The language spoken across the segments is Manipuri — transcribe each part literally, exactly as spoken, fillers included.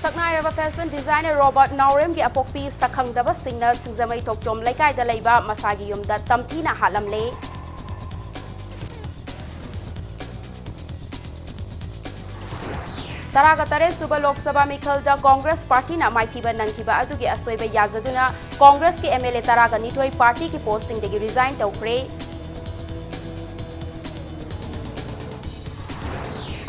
ꯁꯛꯅꯥꯏꯔꯕ ꯐꯦꯁꯟ ꯗꯤꯖꯥꯏꯅꯔ ꯔꯣꯕꯥꯔꯠ ꯅꯥꯎꯔꯦꯝꯒꯤ ꯑꯄꯣꯛꯄꯤ ꯁꯛꯈꯪꯗꯕꯁꯤꯡꯅ ꯁꯤꯡꯖꯃꯩ ꯊꯣꯛꯆꯣꯝ ꯂꯩꯀꯥꯏꯗ ꯂꯩꯕ ꯃꯁꯥꯒꯤ ꯌꯨꯝꯗ ꯇꯝꯊꯤꯅ ꯍꯥꯠꯂꯝꯂꯦ꯫ ꯇꯔꯥꯒ ꯇꯔꯦꯠ ꯁꯨꯕ ꯂꯣꯛ ꯁꯚꯥ ꯃꯤꯈꯜꯗ ꯀꯣꯡꯒ꯭ꯔꯦꯁ ꯄꯥꯔꯇꯤꯅ ꯃꯥꯏꯊꯤꯕ ꯅꯪꯈꯤꯕ ꯑꯗꯨꯒꯤ ꯑꯁꯣꯏꯕ ꯌꯥꯖꯗꯨꯅ ꯀꯣꯡꯒ꯭ꯔꯦꯁꯀꯤ ꯑꯦꯝ ꯑꯦꯜ ꯑꯦ ꯇꯔꯥꯒ ꯅꯤꯊꯣꯏ ꯄꯥꯔꯇꯤꯒꯤ ꯄꯣꯁꯁꯤꯡꯗꯒꯤ ꯔꯤꯖꯥꯏꯟ ꯇꯧꯈ꯭ꯔꯦ꯫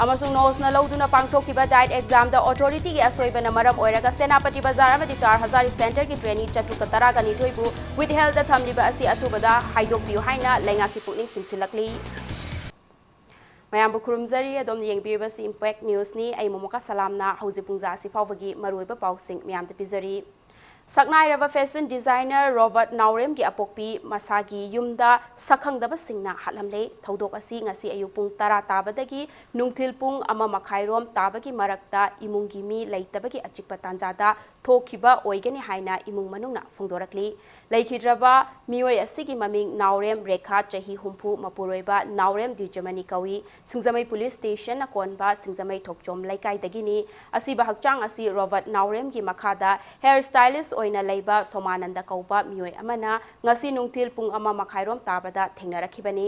ꯑꯃꯁꯨꯡ ꯅꯣꯁꯅ ꯂꯧꯗꯨꯅ ꯄꯥꯡꯊꯣꯛꯈꯤꯕ ꯗꯥꯏꯠ ꯑꯦꯛꯖꯥꯝꯗ ꯑꯣꯊꯣꯔꯤꯇꯤꯒꯤ ꯑꯁꯣꯏꯕꯅ ꯃꯔꯝ ꯑꯣꯏꯔꯒ ꯁꯦꯅꯥꯄꯇꯤ ꯕꯖꯥꯔ ꯑꯃꯗꯤ ꯆꯥꯔ ꯍꯖꯥꯔꯤ ꯁꯦꯟꯇꯔꯒꯤ ꯇ꯭ꯔꯦꯅꯤ ꯆꯥꯇ꯭ꯔꯨꯛꯀ ꯇꯔꯥꯒ ꯅꯤꯊꯣꯏꯕꯨ ꯋꯤꯠꯍꯦꯜꯗ ꯊꯝꯂꯤꯕ ꯑꯁꯤ ꯑꯊꯨꯕꯗ ꯍꯥꯏꯗꯣꯛꯄꯤꯌꯨ ꯍꯥꯏꯅ ꯂꯩꯉꯥꯛꯀꯤ ꯄꯨꯛꯅꯤꯡ ꯆꯤꯡꯁꯤꯜꯂꯛꯂꯤ꯫ ꯃꯌꯥꯝꯕꯨ ꯈꯨꯔꯨꯝꯖꯔꯤ꯫ ꯑꯗꯣꯝꯅ ꯌꯦꯡꯕꯤꯔꯤꯕꯁꯤ ꯏꯝꯄꯦꯛ ꯅ꯭ꯌꯨꯁꯅꯤ꯫ ꯑꯩ ꯃꯣꯃꯣꯀꯥ ꯁꯂꯥꯝꯅ ꯍꯧꯖꯤꯛ ꯄꯨꯡꯖꯥ ꯑꯁꯤ ꯐꯥꯎꯕꯒꯤ ꯃꯔꯨꯑꯣꯏꯕ ꯄꯥꯎꯁꯤꯡ ꯃꯌꯥꯝꯗ ꯄꯤꯖꯔꯤ꯫ ꯁꯛꯅꯥꯏꯔꯕ ꯐꯦꯁꯟ ꯗꯤꯖꯥꯏꯅꯔ ꯔꯣꯕꯥꯔꯠ ꯅꯥꯎꯔꯦꯝꯒꯤ ꯑꯄꯣꯛꯄꯤ ꯃꯁꯥꯒꯤ ꯌꯨꯝꯗ ꯁꯛꯈꯪꯗꯕꯁꯤꯡꯅ ꯍꯥꯠꯂꯝꯂꯦ꯫ ꯊꯧꯗꯣꯛ ꯑꯁꯤ ꯉꯁꯤ ꯑꯌꯨꯛ ꯄꯨꯡ ꯇꯔꯥ ꯇꯥꯕꯗꯒꯤ ꯅꯨꯡꯊꯤꯜ ꯄꯨꯡ ꯑꯃ ꯃꯈꯥꯏꯔꯣꯝ ꯇꯥꯕꯒꯤ ꯃꯔꯛꯇ ꯏꯃꯨꯡꯒꯤ ꯃꯤ ꯂꯩꯇꯕꯒꯤ ꯑꯆꯤꯛꯄ ꯇꯥꯟꯖꯥꯗ ꯊꯣꯛꯈꯤꯕ ꯑꯣꯏꯒꯅꯤ ꯍꯥꯏꯅ ꯏꯃꯨꯡ ꯃꯅꯨꯡꯅ ꯐꯣꯡꯗꯣꯔꯛꯂꯤ꯫ ꯂꯩꯈꯤꯗ꯭ꯔꯕ ꯃꯤꯑꯣꯏ ꯑꯁꯤꯒꯤ ꯃꯃꯤꯡ ꯅꯥꯎꯔꯦꯝ ꯔꯦꯈꯥ, ꯆꯍꯤ ꯍꯨꯝꯐꯨ, ꯃꯄꯨꯔꯣꯏꯕ ꯅꯥꯎꯔꯦꯝ ꯗ꯭ꯋꯤꯖꯃꯅꯤ ꯀꯧꯏ꯫ ꯁꯤꯡꯖꯃꯩ ꯄꯨꯂꯤꯁ ꯁ꯭ꯇꯦꯁꯟꯅ ꯀꯣꯟꯕ ꯁꯤꯡꯖꯃꯩ ꯊꯣꯛꯆꯣꯝ ꯂꯩꯀꯥꯏꯗꯒꯤꯅꯤ꯫ ꯑꯁꯤꯕ ꯍꯛꯆꯥꯡ ꯑꯁꯤ ꯔꯣꯕꯥꯔꯠ ꯅꯥꯎꯔꯦꯝꯒꯤ ꯃꯈꯥꯗ ꯍꯦꯌꯔ ꯁ꯭ꯇꯥꯏꯂꯤꯁ ꯑꯣꯏꯅ ꯂꯩꯕ ꯁꯣꯃꯥꯅꯟꯗ ꯀꯧꯕ ꯃꯤꯑꯣꯏ ꯑꯃꯅ ꯉꯁꯤ ꯅꯨꯡꯊꯤꯜ ꯄꯨꯡ ꯑꯃ ꯃꯈꯥꯏꯔꯣꯝ ꯇꯥꯕꯗ ꯊꯦꯡꯅꯔꯛꯈꯤꯕꯅꯤ꯫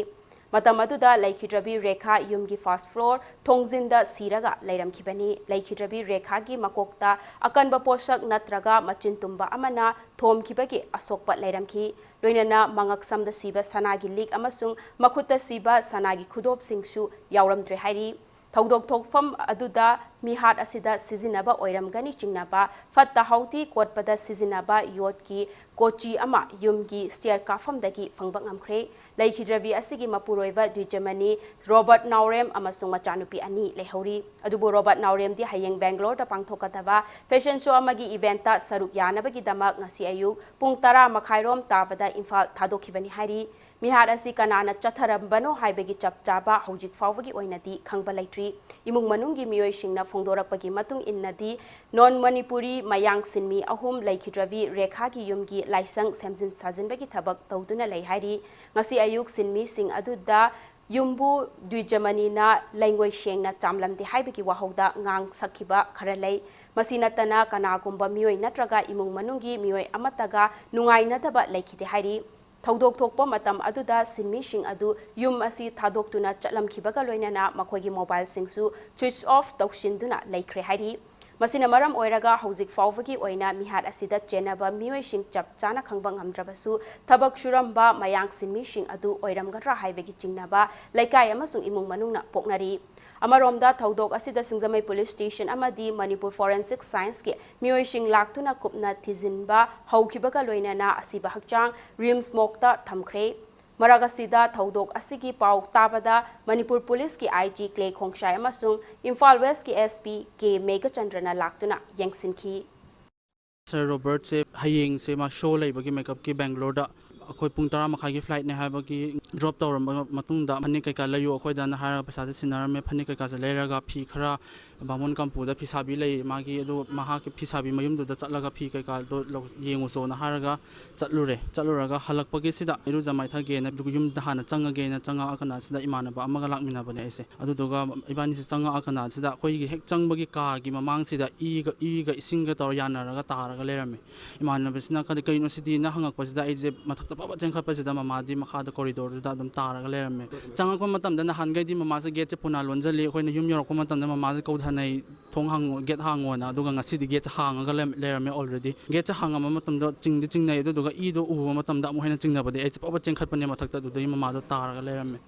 ꯃꯇꯝ ꯑꯗꯨꯗ ꯂꯩꯈꯤꯗ꯭ꯔꯕꯤ ꯔꯦꯈꯥ ꯌꯨꯝꯒꯤ ꯐꯥꯔꯁ ꯐ꯭ꯂꯣꯔ ꯊꯣꯡꯖꯤꯟꯗ ꯁꯤꯔꯒ ꯂꯩꯔꯝꯈꯤꯕꯅꯤ꯫ ꯂꯩꯈꯤꯗ꯭ꯔꯕꯤ ꯔꯦꯈꯥꯒꯤ ꯃꯀꯣꯛꯇ ꯑꯀꯟꯕ ꯄꯣꯠꯁꯛ ꯅꯠꯇ꯭ꯔꯒ ꯃꯆꯤꯟ ꯇꯨꯝꯕ ꯑꯃꯅ ꯊꯣꯝꯈꯤꯕꯒꯤ ꯑꯁꯣꯛꯄ ꯂꯩꯔꯝꯈꯤ꯫ ꯂꯣꯏꯅꯅ ꯃꯉꯛꯁꯝꯗ ꯁꯤꯕ ꯁꯅꯥꯒꯤ ꯂꯤꯛ ꯑꯃꯁꯨꯡ ꯃꯈꯨꯠꯇ ꯁꯤꯕ ꯁꯅꯥꯒꯤ ꯈꯨꯗꯣꯞꯁꯤꯡꯁꯨ ꯌꯥꯎꯔꯝꯗ꯭ꯔꯦ ꯍꯥꯏꯔꯤ꯫ ꯊꯧꯗꯣꯛ ꯊꯣꯛꯐꯝ ꯑꯗꯨꯗ ꯃꯤꯍꯥꯠ ꯑꯁꯤꯗ ꯁꯤꯖꯤꯟꯅꯕ ꯑꯣꯏꯔꯝꯒꯅꯤ ꯆꯤꯡꯅꯕ ꯐꯠꯇ ꯍꯥꯎꯊꯤ ꯀꯣꯠꯄꯗ ꯁꯤꯖꯤꯟꯅꯕ ꯌꯣꯠꯀꯤ ꯀꯣꯆꯤ ꯑꯃ ꯌꯨꯝꯒꯤ ꯁ꯭ꯇꯦꯌꯔ ꯀꯥꯐꯝꯗꯒꯤ ꯐꯪꯕ ꯉꯝꯈ꯭ꯔꯦ꯫ ꯂꯩꯈꯤꯗ꯭ꯔꯕꯤ ꯑꯁꯤꯒꯤ ꯃꯄꯨꯔꯣꯏꯕ ꯗ꯭ꯋꯤꯖꯃꯅꯤ ꯔꯣꯕꯥꯔꯠ ꯅꯥꯎꯔꯦꯝ ꯑꯃꯁꯨꯡ ꯃꯆꯥꯅꯨꯄꯤ ꯑꯅꯤ ꯂꯩꯍꯧꯔꯤ꯫ ꯑꯗꯨꯕꯨ ꯔꯣꯕꯥꯔꯠ ꯅꯥꯎꯔꯦꯝꯗꯤ ꯍꯌꯦꯡ ꯕꯦꯡꯒꯂꯣꯔꯗ ꯄꯥꯡꯊꯣꯛꯀꯗꯕ ꯐꯦꯁꯟ ꯁꯣ ꯑꯃꯒꯤ ꯏꯚꯦꯟꯠꯇ ꯁꯔꯨꯛ ꯌꯥꯅꯕꯒꯤꯗꯃꯛ ꯉꯁꯤ ꯑꯌꯨꯛ ꯄꯨꯡ ꯇꯔꯥ ꯃꯈꯥꯏꯔꯣꯝ ꯇꯥꯕꯗ ꯏꯝꯐꯥꯜ ꯊꯥꯗꯣꯛꯈꯤꯕꯅꯤ ꯍꯥꯏꯔꯤ꯫ ꯃꯤꯍꯥꯠ ꯑꯁꯤ ꯀꯅꯥꯅ ꯆꯠꯊꯔꯝꯕꯅꯣ ꯍꯥꯏꯕꯒꯤ ꯆꯞ ꯆꯥꯕ ꯍꯧꯖꯤꯛ ꯐꯥꯎꯕꯒꯤ ꯑꯣꯏꯅꯗꯤ ꯈꯪꯕ ꯂꯩꯇ꯭ꯔꯤ꯫ ꯏꯃꯨꯡ ꯃꯅꯨꯡꯒꯤ ꯃꯤꯑꯣꯏꯁꯤꯡꯅ ꯐꯣꯡꯗꯣꯔꯛꯄꯒꯤ ꯃꯇꯨꯡ ꯏꯟꯅꯗꯤ, ꯅꯣꯟ ꯃꯅꯤꯄꯨꯔꯤ ꯃꯌꯥꯡ ꯁꯤꯟꯃꯤ ꯑꯍꯨꯝ ꯂꯩꯈꯤꯗ꯭ꯔꯕꯤ ꯔꯦꯈꯥꯒꯤ ꯌꯨꯝꯒꯤ ꯂꯥꯏꯁꯪ ꯁꯦꯝꯖꯤꯟ ꯁꯥꯖꯤꯟꯕꯒꯤ ꯊꯕꯛ ꯇꯧꯗꯨꯅ ꯂꯩ ꯍꯥꯏꯔꯤ꯫ ꯉꯁꯤ ꯑꯌꯨꯛ ꯁꯤꯟꯃꯤꯁꯤꯡ ꯑꯗꯨꯗ ꯌꯨꯝꯕꯨ ꯗ꯭ꯋꯤꯖꯃꯅꯤꯅ ꯂꯩꯉꯣꯏ ꯁꯦꯡꯅ ꯆꯥꯝꯂꯝꯗꯦ ꯍꯥꯏꯕꯒꯤ ꯋꯥꯍꯧꯗ ꯉꯥꯡ ꯁꯛꯈꯤꯕ ꯈꯔ ꯂꯩ꯫ ꯃꯁꯤ ꯅꯠꯇꯅ ꯀꯅꯥꯒꯨꯝꯕ ꯃꯤꯑꯣꯏ ꯅꯠꯇ꯭ꯔꯒ ꯏꯃꯨꯡ ꯃꯅꯨꯡꯒꯤ ꯃꯤꯑꯣꯏ ꯑꯃꯠꯇꯒ ꯅꯨꯡꯉꯥꯏꯅꯗꯕ ꯂꯩꯈꯤꯗꯦ ꯍꯥꯏꯔꯤ꯫ ꯊꯧꯗꯣꯛ ꯊꯣꯛꯄ ꯃꯇꯝ ꯑꯗꯨꯗ ꯁꯤꯟꯃꯤꯁꯤꯡ ꯑꯗꯨ ꯌꯨꯝ ꯑꯁꯤ ꯊꯥꯗꯣꯛꯇꯨꯅ ꯆꯠꯂꯝꯈꯤꯕꯒ ꯂꯣꯏꯅꯅ ꯃꯈꯣꯏꯒꯤ ꯃꯣꯕꯥꯏꯜꯁꯤꯡꯁꯨ ꯁ꯭ꯋꯤꯆ ꯑꯣꯐ ꯇꯧꯁꯤꯟꯗꯨꯅ ꯂꯩꯈ꯭ꯔꯦ ꯍꯥꯏꯔꯤ꯫ ꯃꯁꯤꯅ ꯃꯔꯝ ꯑꯣꯏꯔꯒ ꯍꯧꯖꯤꯛ ꯐꯥꯎꯕꯒꯤ ꯑꯣꯏꯅ ꯃꯤꯍꯥꯠ ꯑꯁꯤꯗ ꯆꯦꯟꯅꯕ ꯃꯤꯑꯣꯏꯁꯤꯡ ꯆꯞ ꯆꯥꯅ ꯈꯪꯕ ꯉꯝꯗ꯭ꯔꯕꯁꯨ, ꯊꯕꯛ ꯁꯨꯔꯝꯕ ꯃꯌꯥꯡ ꯁꯤꯟꯃꯤꯁꯤꯡ ꯑꯗꯨ ꯑꯣꯏꯔꯝꯒꯗ꯭ꯔꯥ ꯍꯥꯏꯕꯒꯤ ꯆꯤꯡꯅꯕ ꯂꯩꯀꯥꯏ ꯑꯃꯁꯨꯡ ꯏꯃꯨꯡ ꯃꯅꯨꯡꯅ ꯄꯣꯛꯅꯔꯤ꯫ ꯑꯃꯔꯣꯝꯗ, ꯊꯧꯗꯣꯛ ꯑꯁꯤꯗ ꯁꯤꯡꯖꯃꯩ ꯄꯨꯂꯤꯁ ꯁ꯭ꯇꯦꯁꯟ ꯑꯃꯗꯤ ꯃꯅꯤꯄꯨꯔ ꯐꯣꯔꯦꯟꯁꯤꯛ ꯁꯥꯏꯟꯁꯀꯤ ꯃꯤꯑꯣꯏꯁꯤꯡ ꯂꯥꯛꯇꯨꯅ ꯀꯨꯞꯅ ꯊꯤꯖꯤꯟꯕ ꯍꯧꯈꯤꯕꯒ ꯂꯣꯏꯅꯅ ꯑꯁꯤꯕ ꯍꯛꯆꯥꯡ ꯔꯤꯝꯁ ꯃꯣꯔꯒꯇ ꯊꯝꯈ꯭ꯔꯦ꯫ ꯃꯔꯛ ꯑꯁꯤꯗ, ꯊꯧꯗꯣꯛ ꯑꯁꯤꯒꯤ ꯄꯥꯎ ꯇꯥꯕꯗ ꯃꯅꯤꯄꯨꯔ ꯄꯨꯂꯤꯁꯀꯤ ꯑꯥꯏ ꯖꯤ ꯀ꯭ꯂꯦ ꯈꯣꯡꯁꯥꯏ ꯑꯃꯁꯨꯡ ꯏꯝꯐꯥꯜ ꯋꯦꯁꯀꯤ ꯑꯦꯁ ꯄꯤ ꯀꯦ ꯃꯦꯘꯆꯟꯗ꯭ꯔꯅ ꯂꯥꯛꯇꯨꯅ ꯌꯦꯡꯁꯤꯟꯈꯤ꯫ ꯁꯔ ꯔꯣꯕꯔꯠꯁꯦ ꯍꯌꯦꯡꯁꯦ ꯃꯥ ꯁꯣ ꯂꯩꯕꯒꯤ ꯃꯦꯀꯞꯀꯤ ꯕꯦꯡꯒ꯭ꯂꯣꯔꯗ ꯑꯩꯈꯣꯏ ꯄꯨꯡ ꯇꯔꯥ ꯃꯈꯥꯏꯒꯤ ꯐ꯭ꯂꯥꯏꯠꯅꯦ ꯍꯥꯏꯕꯒꯤ ꯗ꯭ꯔꯣꯞ ꯇꯧꯔꯝꯕ ꯃꯇꯨꯡꯗ ꯐꯅꯦꯛ ꯀꯩꯀꯥ ꯂꯩꯌꯨ ꯑꯩꯈꯣꯏꯗꯅ ꯍꯥꯏꯔꯒ ꯄꯩꯁꯥꯁꯦ ꯁꯤꯟꯅꯔꯝꯃꯦ꯫ ꯐꯅꯦꯛ ꯀꯩꯀꯥꯁꯦ ꯂꯩꯔꯒ ꯐꯤ ꯈꯔ ꯕꯥꯃꯣꯟ ꯀꯝꯄꯨꯗ ꯐꯤꯁꯥꯕꯤ ꯂꯩ ꯃꯥꯒꯤ, ꯑꯗꯨ ꯃꯍꯥꯛꯀꯤ ꯐꯤꯁꯥꯕꯤ ꯃꯌꯨꯝꯗꯨꯗ ꯆꯠꯂꯒ ꯐꯤ ꯀꯩꯀꯥꯗꯣ ꯂꯧ-, ꯌꯦꯡꯉꯨꯆꯣꯅ ꯍꯥꯏꯔꯒ ꯆꯠꯂꯨꯔꯦ꯫ ꯆꯠꯂꯨꯔꯒ ꯍꯜꯂꯛꯄꯒꯤꯁꯤꯗ ꯏꯔꯨꯖ ꯃꯥꯏꯊꯒꯦꯅ, ꯑꯗꯨꯒ ꯌꯨꯝꯗ ꯍꯥꯟꯅ ꯆꯪꯉꯒꯦꯅ ꯆꯪꯉꯛꯑꯀꯥꯟꯗ ꯁꯤꯗ ꯏꯃꯥꯟꯅꯕ ꯑꯃꯒ ꯂꯥꯛꯃꯤꯟꯅꯕꯅꯦ ꯑꯩꯁꯦ꯫ ꯑꯗꯨꯗꯨꯒ ꯏꯕꯥꯅꯤꯁꯦ ꯆꯪꯉꯛꯑꯀꯥꯟꯗ ꯁꯤꯗ ꯑꯩꯈꯣꯏꯒꯤ ꯍꯦꯛ ꯆꯪꯕꯒꯤ ꯀꯥꯒꯤ ꯃꯃꯥꯡꯁꯤꯗ ꯏꯒ, ꯏꯒ ꯏꯁꯤꯡꯒ ꯇꯧꯔ ꯌꯥꯅꯔꯒ ꯇꯥꯔꯒ ꯂꯩꯔꯝꯃꯦ꯫ ꯏꯃꯥꯟꯅꯕꯁꯤꯅ "ꯀꯔꯤ, ꯀꯩꯅꯣ ꯁꯤꯗꯤꯅ?" ꯍꯪꯉꯛꯄꯁꯤꯗ ꯑꯩꯁꯦ ꯃꯊꯛꯇ ꯐꯕ ꯆꯦꯟꯈꯠꯄꯁꯤꯗ ꯃꯃꯥꯗꯤ ꯃꯈꯥꯗ ꯀꯣꯔꯤꯗꯣꯔꯗꯨꯗ ꯑꯗꯨꯝ ꯇꯥꯔꯒ ꯂꯩꯔꯝꯃꯦ꯫ ꯆꯪꯉꯛꯄ ꯃꯇꯝꯗ ꯅꯍꯥꯟꯈꯩꯗꯤ ꯃꯃꯥꯁꯦ ꯒꯦꯠꯁꯦ ꯄꯨꯅꯥ ꯂꯣꯟꯖꯜꯂꯤ, ꯑꯩꯈꯣꯏꯅ ꯌꯨꯝ ꯌꯧꯔꯛꯄ ꯃꯇꯝꯗ ꯃꯃꯥꯁꯦ ꯀꯧꯊꯅꯩ, "ꯊꯣꯡ ꯍꯥꯡꯉꯣ, ꯒꯦꯠ ꯍꯥꯡꯉꯣꯅ"꯫ ꯑꯗꯨꯒ ꯉꯁꯤꯗꯤ ꯒꯦꯠꯁꯦ ꯍꯥꯡꯉꯒ ꯂꯩꯔꯝ-, ꯂꯩꯔꯝꯃꯦ already꯫ ꯒꯦꯠꯁꯦ ꯍꯥꯡꯉꯝꯕ ꯃꯇꯝꯗ ꯆꯤꯡꯗꯤ ꯆꯤꯡꯅꯩ, ꯑꯗꯨꯗꯨꯒ ꯏꯗꯣ ꯎꯕ ꯃꯇꯝꯗ ꯑꯃꯨꯛ ꯍꯦꯟꯅ ꯆꯤꯡꯅꯕꯗꯤ ꯑꯩꯁꯦ ꯐꯕ ꯆꯦꯟꯈꯠꯄꯅꯦ ꯃꯊꯛꯇ, ꯑꯗꯨꯗꯒꯤ ꯃꯃꯥꯗꯣ ꯇꯥꯔꯒ ꯂꯩꯔꯝꯃꯦ꯫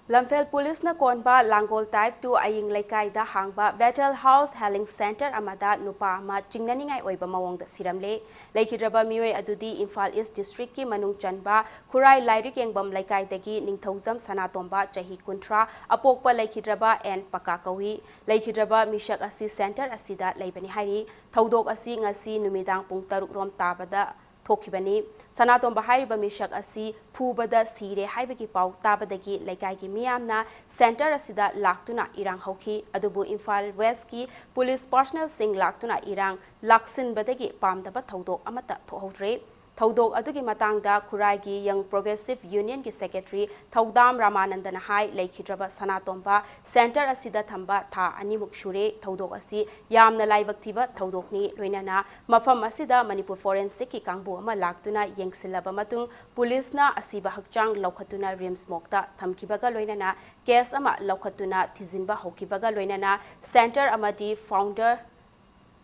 ꯂꯝꯐꯦꯜ ꯄꯨꯂꯤꯁꯅ ꯀꯣꯟꯕ ꯂꯥꯡꯒꯣꯜ ꯇꯥꯏꯞ ꯇꯨ ꯑꯌꯤꯡ ꯂꯩꯀꯥꯏꯗ ꯍꯥꯡꯕ ꯕꯦꯇꯜ ꯍꯥꯎꯁ ꯍꯦꯂꯤꯡ ꯁꯦꯟꯇꯔ ꯑꯃꯗ ꯅꯨꯄꯥ ꯑꯃ ꯆꯤꯡꯅꯅꯤꯡꯉꯥꯏ ꯑꯣꯏꯕ ꯃꯑꯣꯡꯗ ꯁꯤꯔꯝꯂꯦ꯫ ꯂꯩꯈꯤꯗ꯭ꯔꯕ ꯃꯤꯑꯣꯏ ꯑꯗꯨꯗꯤ ꯏꯝꯐꯥꯜ ꯏꯁ ꯗꯤꯁꯇ꯭ꯔꯤꯛꯀꯤ ꯃꯅꯨꯡ ꯆꯟꯕ ꯈꯨꯔꯥꯏ ꯂꯥꯏꯔꯤꯛ ꯌꯦꯡꯕꯝ ꯂꯩꯀꯥꯏꯗꯒꯤ ꯅꯤꯡꯊꯧꯖꯝ ꯁꯅꯥꯇꯣꯝꯕ, ꯆꯍꯤ ꯀꯨꯟꯊ꯭ꯔꯥ, ꯑꯄꯣꯛꯄ ꯂꯩꯈꯤꯗ꯭ꯔꯕ ꯑꯦꯟ ꯄꯀꯥ ꯀꯧꯏ꯫ ꯂꯩꯈꯤꯗ꯭ꯔꯕ ꯃꯤꯁꯛ ꯑꯁꯤ ꯁꯦꯟꯇꯔ ꯑꯁꯤꯗ ꯂꯩꯕꯅꯤ ꯍꯥꯏꯔꯤ꯫ ꯊꯧꯗꯣꯛ ꯑꯁꯤ ꯉꯁꯤ ꯅꯨꯃꯤꯗꯥꯡ ꯄꯨꯡ ꯇꯔꯨꯛ ꯔꯣꯝ ꯇꯥꯕꯗ ꯊꯣꯛꯈꯤꯕꯅꯤ꯫ ꯁꯅꯥꯇꯣꯝꯕ ꯍꯥꯏꯔꯤꯕ ꯃꯤꯁꯛ ꯑꯁꯤ ꯐꯨꯕꯗ ꯁꯤꯔꯦ ꯍꯥꯏꯕꯒꯤ ꯄꯥꯎ ꯇꯥꯕꯗꯒꯤ ꯂꯩꯀꯥꯏꯒꯤ ꯃꯤꯌꯥꯝꯅ ꯁꯦꯟꯇꯔ ꯑꯁꯤꯗ ꯂꯥꯛꯇꯨꯅ ꯏꯔꯥꯡ ꯍꯧꯈꯤ꯫ ꯑꯗꯨꯕꯨ ꯏꯝꯐꯥꯜ ꯋꯦꯁꯀꯤ ꯄꯨꯂꯤꯁ ꯄꯥꯔꯁꯅꯦꯜꯁꯤꯡ ꯂꯥꯛꯇꯨꯅ ꯏꯔꯥꯡ ꯂꯥꯛꯁꯤꯟꯕꯗꯒꯤ ꯄꯥꯝꯗꯕ ꯊꯧꯗꯣꯛ ꯑꯃꯠꯇ ꯊꯣꯛꯍꯧꯗ꯭ꯔꯦ꯫ ꯊꯧꯗꯣꯛ ꯑꯗꯨꯒꯤ ꯃꯇꯥꯡꯗ ꯈꯨꯔꯥꯏꯒꯤ Young Progressive Union ꯒꯤ Secretary ꯊꯧꯗꯥꯝ ꯔꯥꯃꯥꯅꯟꯗꯅ ꯍꯥꯏ, ꯂꯩꯈꯤꯗ꯭ꯔꯕ ꯁꯅꯥꯇꯣꯝꯕ center ꯑꯁꯤꯗ ꯊꯝꯕ ꯊꯥ ꯑꯅꯤꯃꯨꯛ ꯁꯨꯔꯦ꯫ ꯊꯧꯗꯣꯛ ꯑꯁꯤ ꯌꯥꯝꯅ ꯂꯥꯏꯕꯛ ꯊꯤꯕ ꯊꯧꯗꯣꯛꯅꯤ꯫ ꯂꯣꯏꯅꯅ ꯃꯐꯝ ꯑꯁꯤꯗ ꯃꯅꯤꯄꯨꯔ forensic ꯀꯤ ꯀꯥꯡꯕꯨ ꯑꯃ ꯂꯥꯛꯇꯨꯅ ꯌꯦꯡꯁꯤꯜꯂꯕ ꯃꯇꯨꯡ, ꯄꯨꯂꯤꯁꯅ ꯑꯁꯤꯕ ꯍꯛꯆꯥꯡ ꯂꯧꯈꯠꯇꯨꯅ RIMS morgue ꯇ ꯊꯝꯈꯤꯕꯒ ꯂꯣꯏꯅꯅ case ꯑꯃ ꯂꯧꯈꯠꯇꯨꯅ ꯊꯤꯖꯤꯟꯕ ꯍꯧꯈꯤꯕꯒ ꯂꯣꯏꯅꯅ center ꯑꯃꯗꯤ founder,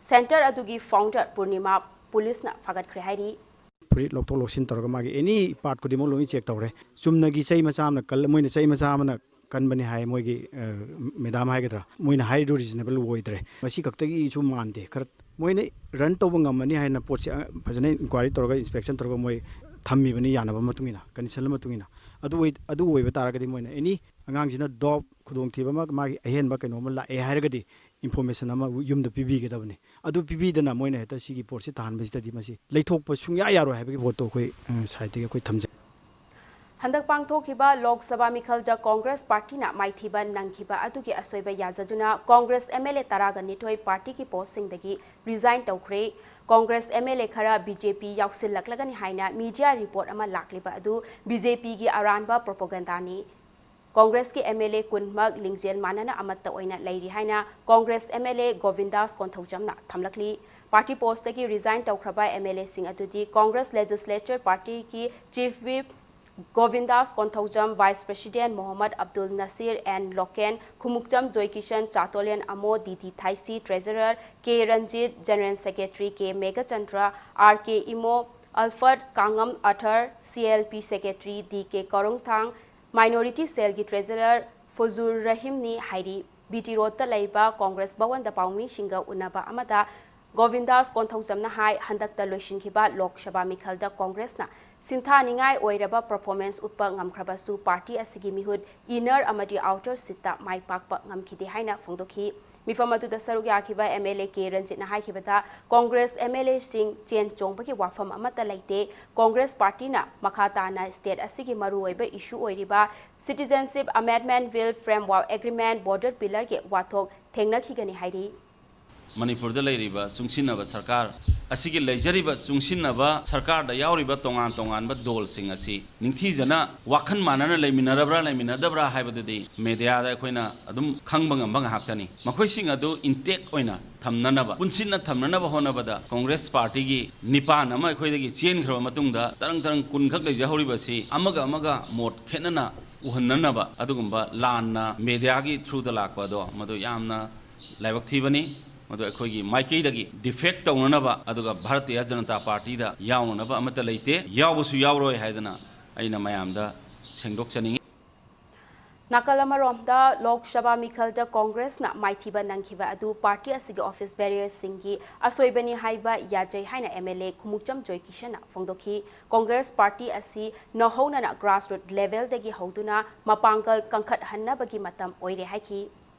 center ꯑꯗꯨꯒꯤ founder ꯄꯨꯔꯅꯤꯃꯥ ꯄꯨꯂꯤꯁꯅ ꯐꯥꯒꯠꯈ꯭ꯔꯦ ꯍꯥꯏꯔꯤ꯫ ꯐꯨꯔꯤꯠ ꯂꯧꯊꯣꯛ ꯂꯧꯁꯤꯟ ꯇꯧꯔꯒ ꯃꯥꯒꯤ any part ꯈꯨꯗꯤꯡꯃꯛ ꯂꯣꯏꯅ check ꯇꯧꯔꯦ꯫ ꯆꯨꯝꯅꯒꯤ ꯆꯩ ꯃꯆꯥ ꯑꯃꯅ ꯀꯜ-, ꯃꯣꯏꯅ ꯆꯩ ꯃꯆꯥ ꯑꯃꯅ ꯀꯟꯕꯅꯤ ꯍꯥꯏ, ꯃꯣꯏꯒꯤ, ꯑ, madam ꯍꯥꯏꯒꯗ꯭ꯔꯥ, ꯃꯣꯏꯅ ꯍꯥꯏꯔꯤꯗꯨ reasonable ꯑꯣꯏꯗ꯭ꯔꯦ꯫ ꯃꯁꯤ ꯈꯛꯇꯒꯤꯁꯨ ꯃꯥꯟꯗꯦ, ꯈꯔ ꯃꯣꯏꯅ run ꯇꯧꯕ ꯉꯝꯃꯅꯤ ꯍꯥꯏꯅ ꯄꯣꯠꯁꯦ, ꯑ, ꯐꯖꯅ inquiry ꯇꯧꯔꯒ, inspection ꯇꯧꯔꯒ ꯃꯣꯏ ꯊꯝꯃꯤꯕꯅꯤ, ꯌꯥꯅꯕ ꯃꯇꯨꯡ ꯏꯟꯅ, condition ꯃꯇꯨꯡ ꯏꯟꯅ꯫ ꯑꯗꯨ ꯑꯣꯏ-, ꯑꯗꯨ ꯑꯣꯏꯕ ꯇꯥꯔꯒꯗꯤ ꯃꯣꯏꯅ any ꯑꯉꯥꯡꯁꯤꯅ dope, ꯈꯨꯗꯣꯡꯊꯤꯕ ꯑꯃ, ꯃꯥꯒꯤ ꯑꯍꯦꯟꯕ ꯀꯩꯅꯣꯝꯃ ꯂꯥꯛꯑꯦ ꯍꯥꯏꯔꯒꯗꯤ, information ꯑꯃ ꯌꯨꯝꯗ ꯄꯤꯕꯤꯒꯗꯕꯅꯤ꯫ ꯑꯗꯨ ꯄꯤꯕꯤꯗꯅ ꯃꯣꯏꯅ ꯍꯦꯛꯇ ꯁꯤꯒꯤ ꯄꯣꯠꯁꯤ ꯇꯥꯍꯟꯕꯁꯤꯗꯗꯤ ꯃꯁꯤ ꯂꯩꯊꯣꯛꯄ ꯁꯨꯡꯌꯥ ꯌꯥꯔꯣꯏ ꯍꯥꯏꯕꯒꯤ ꯄꯣꯠꯇꯣ ꯑꯩꯈꯣꯏ, ꯑ, side ꯇꯒꯤ ꯑꯩꯈꯣꯏ ꯊꯝꯖꯩ꯫ ꯍꯟꯗꯛ ꯄꯥꯡꯊꯣꯛꯈꯤꯕ ꯂꯣꯛ ꯁꯚꯥ ꯃꯤꯈꯜꯗ Congress party ꯅ ꯃꯥꯏꯊꯤꯕ ꯅꯪꯈꯤꯕ ꯑꯗꯨꯒꯤ ꯑꯁꯣꯏꯕ ꯌꯥꯖꯗꯨꯅ Congress MLA ꯇꯔꯥꯒ ꯅꯤꯊꯣꯏ party ꯒꯤ post ꯁꯤꯡꯗꯒꯤ resign ꯇꯧꯈ꯭ꯔꯦ꯫ Congress MLA ꯈꯔ BJP ꯌꯥꯎꯁꯤꯜꯂꯛꯂꯒꯅꯤ ꯍꯥꯏꯅ media report ꯑꯃ ꯂꯥꯛꯂꯤꯕ ꯑꯗꯨ BJP ꯒꯤ ꯑꯔꯥꯟꯕ propaganda ꯅꯤ꯫ Congress ꯀꯤ MLA ꯀꯨꯟꯃꯛ ꯂꯤꯡꯖꯦꯜ ꯃꯥꯟꯅꯅ ꯑꯃꯠꯇ ꯑꯣꯏꯅ ꯂꯩꯔꯤ ꯍꯥꯏꯅ Congress MLA ꯒꯣꯕꯤꯟꯗꯥꯁ ꯀꯣꯟꯊꯧꯖꯝꯅ ꯊꯝꯂꯛꯂꯤ꯫ Party post ꯇꯒꯤ resign ꯇꯧꯈ꯭ꯔꯕ MLA ꯁꯤꯡ ꯑꯗꯨꯗꯤ Congress Legislature Party ꯒꯤ Chief Whip Gobindas Konthoujam, Vice President Mohammad Abdul Nasir N Loken, Khumukcham Joykishan, ꯆꯥꯇꯣꯂꯦꯟ ꯑꯃꯣ, D D Thaisii, Treasurer K Ranjit, General Secretary K Meghachandra, R K Imo, Alfred Kangam Arthur, CLP Secretary D K Korongthang, Minority Cell ꯒꯤ Treasurer ꯐꯨꯖꯨꯔ ꯔꯍꯤꯝꯅꯤ ꯍꯥꯏꯔꯤ꯫ BT Road ꯇ ꯂꯩꯕ Congress ꯚꯋꯟꯗ ꯄꯥꯎꯃꯤꯁꯤꯡꯒ ꯎꯅꯕ ꯑꯃꯗ ꯒꯣꯕꯤꯟꯗꯥꯁ ꯀꯣꯟꯊꯧꯖꯝꯅ ꯍꯥꯏ, ꯍꯟꯗꯛꯇ ꯂꯣꯏꯁꯤꯟꯈꯤꯕ ꯂꯣꯛ ꯁꯚꯥ ꯃꯤꯈꯜꯗ Congress ꯅ ꯁꯤꯡꯊꯥꯅꯤꯡꯉꯥꯏ ꯑꯣꯏꯔꯕ performance ꯎꯠꯄ ꯉꯝꯈ꯭ꯔꯕꯁꯨ party ꯑꯁꯤꯒꯤ ꯃꯤꯍꯨꯠ inner ꯑꯃꯗꯤ outer seat ꯇ ꯃꯥꯏ ꯄꯥꯛꯄ ꯉꯝꯈꯤꯗꯦ ꯍꯥꯏꯅ ꯐꯣꯡꯗꯣꯛꯈꯤ꯫ ꯃꯤꯐꯝ ꯑꯗꯨꯗ ꯁꯔꯨꯛ ꯌꯥꯈꯤꯕ MLA ꯀꯦ ꯔꯟꯖꯤꯠꯅ ꯍꯥꯏꯈꯤꯕꯗ, Congress MLA ꯁꯤꯡ ꯆꯦꯟ ꯆꯣꯡꯕꯒꯤ ꯋꯥꯐꯝ ꯑꯃꯠꯇ ꯂꯩꯇꯦ꯫ Congress party ꯅ ꯃꯈꯥ ꯇꯥꯅ state ꯑꯁꯤꯒꯤ ꯃꯔꯨꯑꯣꯏꯕ issue ꯑꯣꯏꯔꯤꯕ Citizenship Amendment Bill, Framework Agreement, Border Pillar ꯒꯤ ꯋꯥꯊꯣꯛ ꯊꯦꯡꯅꯈꯤꯒꯅꯤ ꯍꯥꯏꯔꯤ꯫ ꯃꯅꯤꯄꯨꯔꯗ ꯂꯩꯔꯤꯕ ꯆꯨꯡꯁꯤꯟꯅꯕ ꯁꯔꯀꯥꯔ ꯑꯁꯤꯒꯤ ꯂꯩꯖꯔꯤꯕ ꯆꯨꯡꯁꯤꯟꯅꯕ ꯁꯔꯀꯥꯔꯗ ꯌꯥꯎꯔꯤꯕ ꯇꯣꯉꯥꯟ ꯇꯣꯉꯥꯟꯕ ꯗꯣꯜꯁꯤꯡ ꯑꯁꯤ ꯅꯤꯡꯊꯤꯖꯅ ꯋꯥꯈꯜ ꯃꯥꯟꯅꯅ ꯂꯩꯃꯤꯟꯅꯔꯕ꯭ꯔꯥ ꯂꯩꯃꯤꯟꯅꯗꯕ꯭ꯔꯥ ꯍꯥꯏꯕꯗꯨꯗꯤ ꯃꯦꯗꯤꯌꯥꯗ ꯑꯩꯈꯣꯏꯅ ꯑꯗꯨꯝ ꯈꯪꯕ ꯉꯝꯕ ꯉꯥꯛꯇꯅꯤ꯫ ꯃꯈꯣꯏꯁꯤꯡ ꯑꯗꯨ ꯏꯟꯇꯦꯛ ꯑꯣꯏꯅ ꯊꯝꯅꯅꯕ, ꯄꯨꯟꯁꯤꯟꯅ ꯊꯝꯅꯅꯕ ꯍꯣꯠꯅꯕꯗ ꯀꯣꯡꯒ꯭ꯔꯦꯁ ꯄꯥꯔꯇꯤꯒꯤ ꯅꯤꯄꯥꯟ ꯑꯃ ꯑꯩꯈꯣꯏꯗꯒꯤ ꯆꯦꯟꯈ꯭ꯔꯕ ꯃꯇꯨꯡꯗ ꯇꯔꯪ ꯇꯔꯪ ꯀꯨꯟꯈꯛ ꯂꯩꯖꯍꯧꯔꯤꯕꯁꯤ ꯑꯃꯒ ꯑꯃꯒ ꯃꯣꯠ ꯈꯦꯠꯅꯅ ꯎꯍꯟꯅꯅꯕ ꯑꯗꯨꯒꯨꯝꯕ ꯂꯥꯟꯅ ꯃꯦꯗꯤꯌꯥꯒꯤ ꯊ꯭ꯔꯨꯗ ꯂꯥꯛꯄ ꯑꯗꯣ ꯃꯗꯨ ꯌꯥꯝꯅ ꯂꯥꯏꯕꯛ ꯊꯤꯕꯅꯤ꯫ ꯃꯗꯨ ꯑꯩꯈꯣꯏꯒꯤ ꯃꯥꯏꯀꯩꯗꯒꯤ ꯗꯤꯐꯦꯛ ꯇꯧꯅꯅꯕ ꯑꯗꯨꯒ ꯚꯥꯔꯇꯤꯌ ꯖꯅꯇꯥ ꯄꯥꯔꯇꯤꯗ ꯌꯥꯎꯅꯅꯕ ꯑꯃꯠꯇ ꯂꯩꯇꯦ, ꯌꯥꯎꯕꯁꯨ ꯌꯥꯎꯔꯣꯏ ꯍꯥꯏꯗꯅ ꯑꯩꯅ ꯃꯌꯥꯝꯗ ꯁꯦꯡꯗꯣꯛꯆꯅꯤꯡꯏ꯫ ꯅꯥꯀꯜ ꯑꯃꯔꯣꯝꯗ, ꯂꯣꯛ ꯁꯚꯥ ꯃꯤꯈꯜꯗ ꯀꯣꯡꯒ꯭ꯔꯦꯁꯅ ꯃꯥꯏꯊꯤꯕ ꯅꯪꯈꯤꯕ ꯑꯗꯨ ꯄꯥꯔꯇꯤ ꯑꯁꯤꯒꯤ ꯑꯣꯐꯤꯁ ꯕꯦꯔꯤꯌꯔꯁꯤꯡꯒꯤ ꯑꯁꯣꯏꯕꯅꯤ ꯍꯥꯏꯕ ꯌꯥꯖꯩ ꯍꯥꯏꯅ ꯑꯦꯝ ꯑꯦꯜ ꯑꯦ ꯈꯨꯃꯨꯛꯆꯝ ꯖꯣꯏꯀꯤꯁꯟꯅ ꯐꯣꯡꯗꯣꯛꯈꯤ꯫ ꯀꯣꯡꯒ꯭ꯔꯦꯁ ꯄꯥꯔꯇꯤ ꯑꯁꯤ ꯅꯧꯍꯧꯅꯅ ꯒ꯭ꯔꯥꯁꯔꯨꯠ ꯂꯦꯚꯦꯜꯗꯒꯤ ꯍꯧꯗꯨꯅ ꯃꯄꯥꯡꯒꯜ ꯀꯟꯈꯠꯍꯟꯅꯕꯒꯤ ꯃꯇꯝ ꯑꯣꯏꯔꯦ ꯍꯥꯏꯈꯤ꯫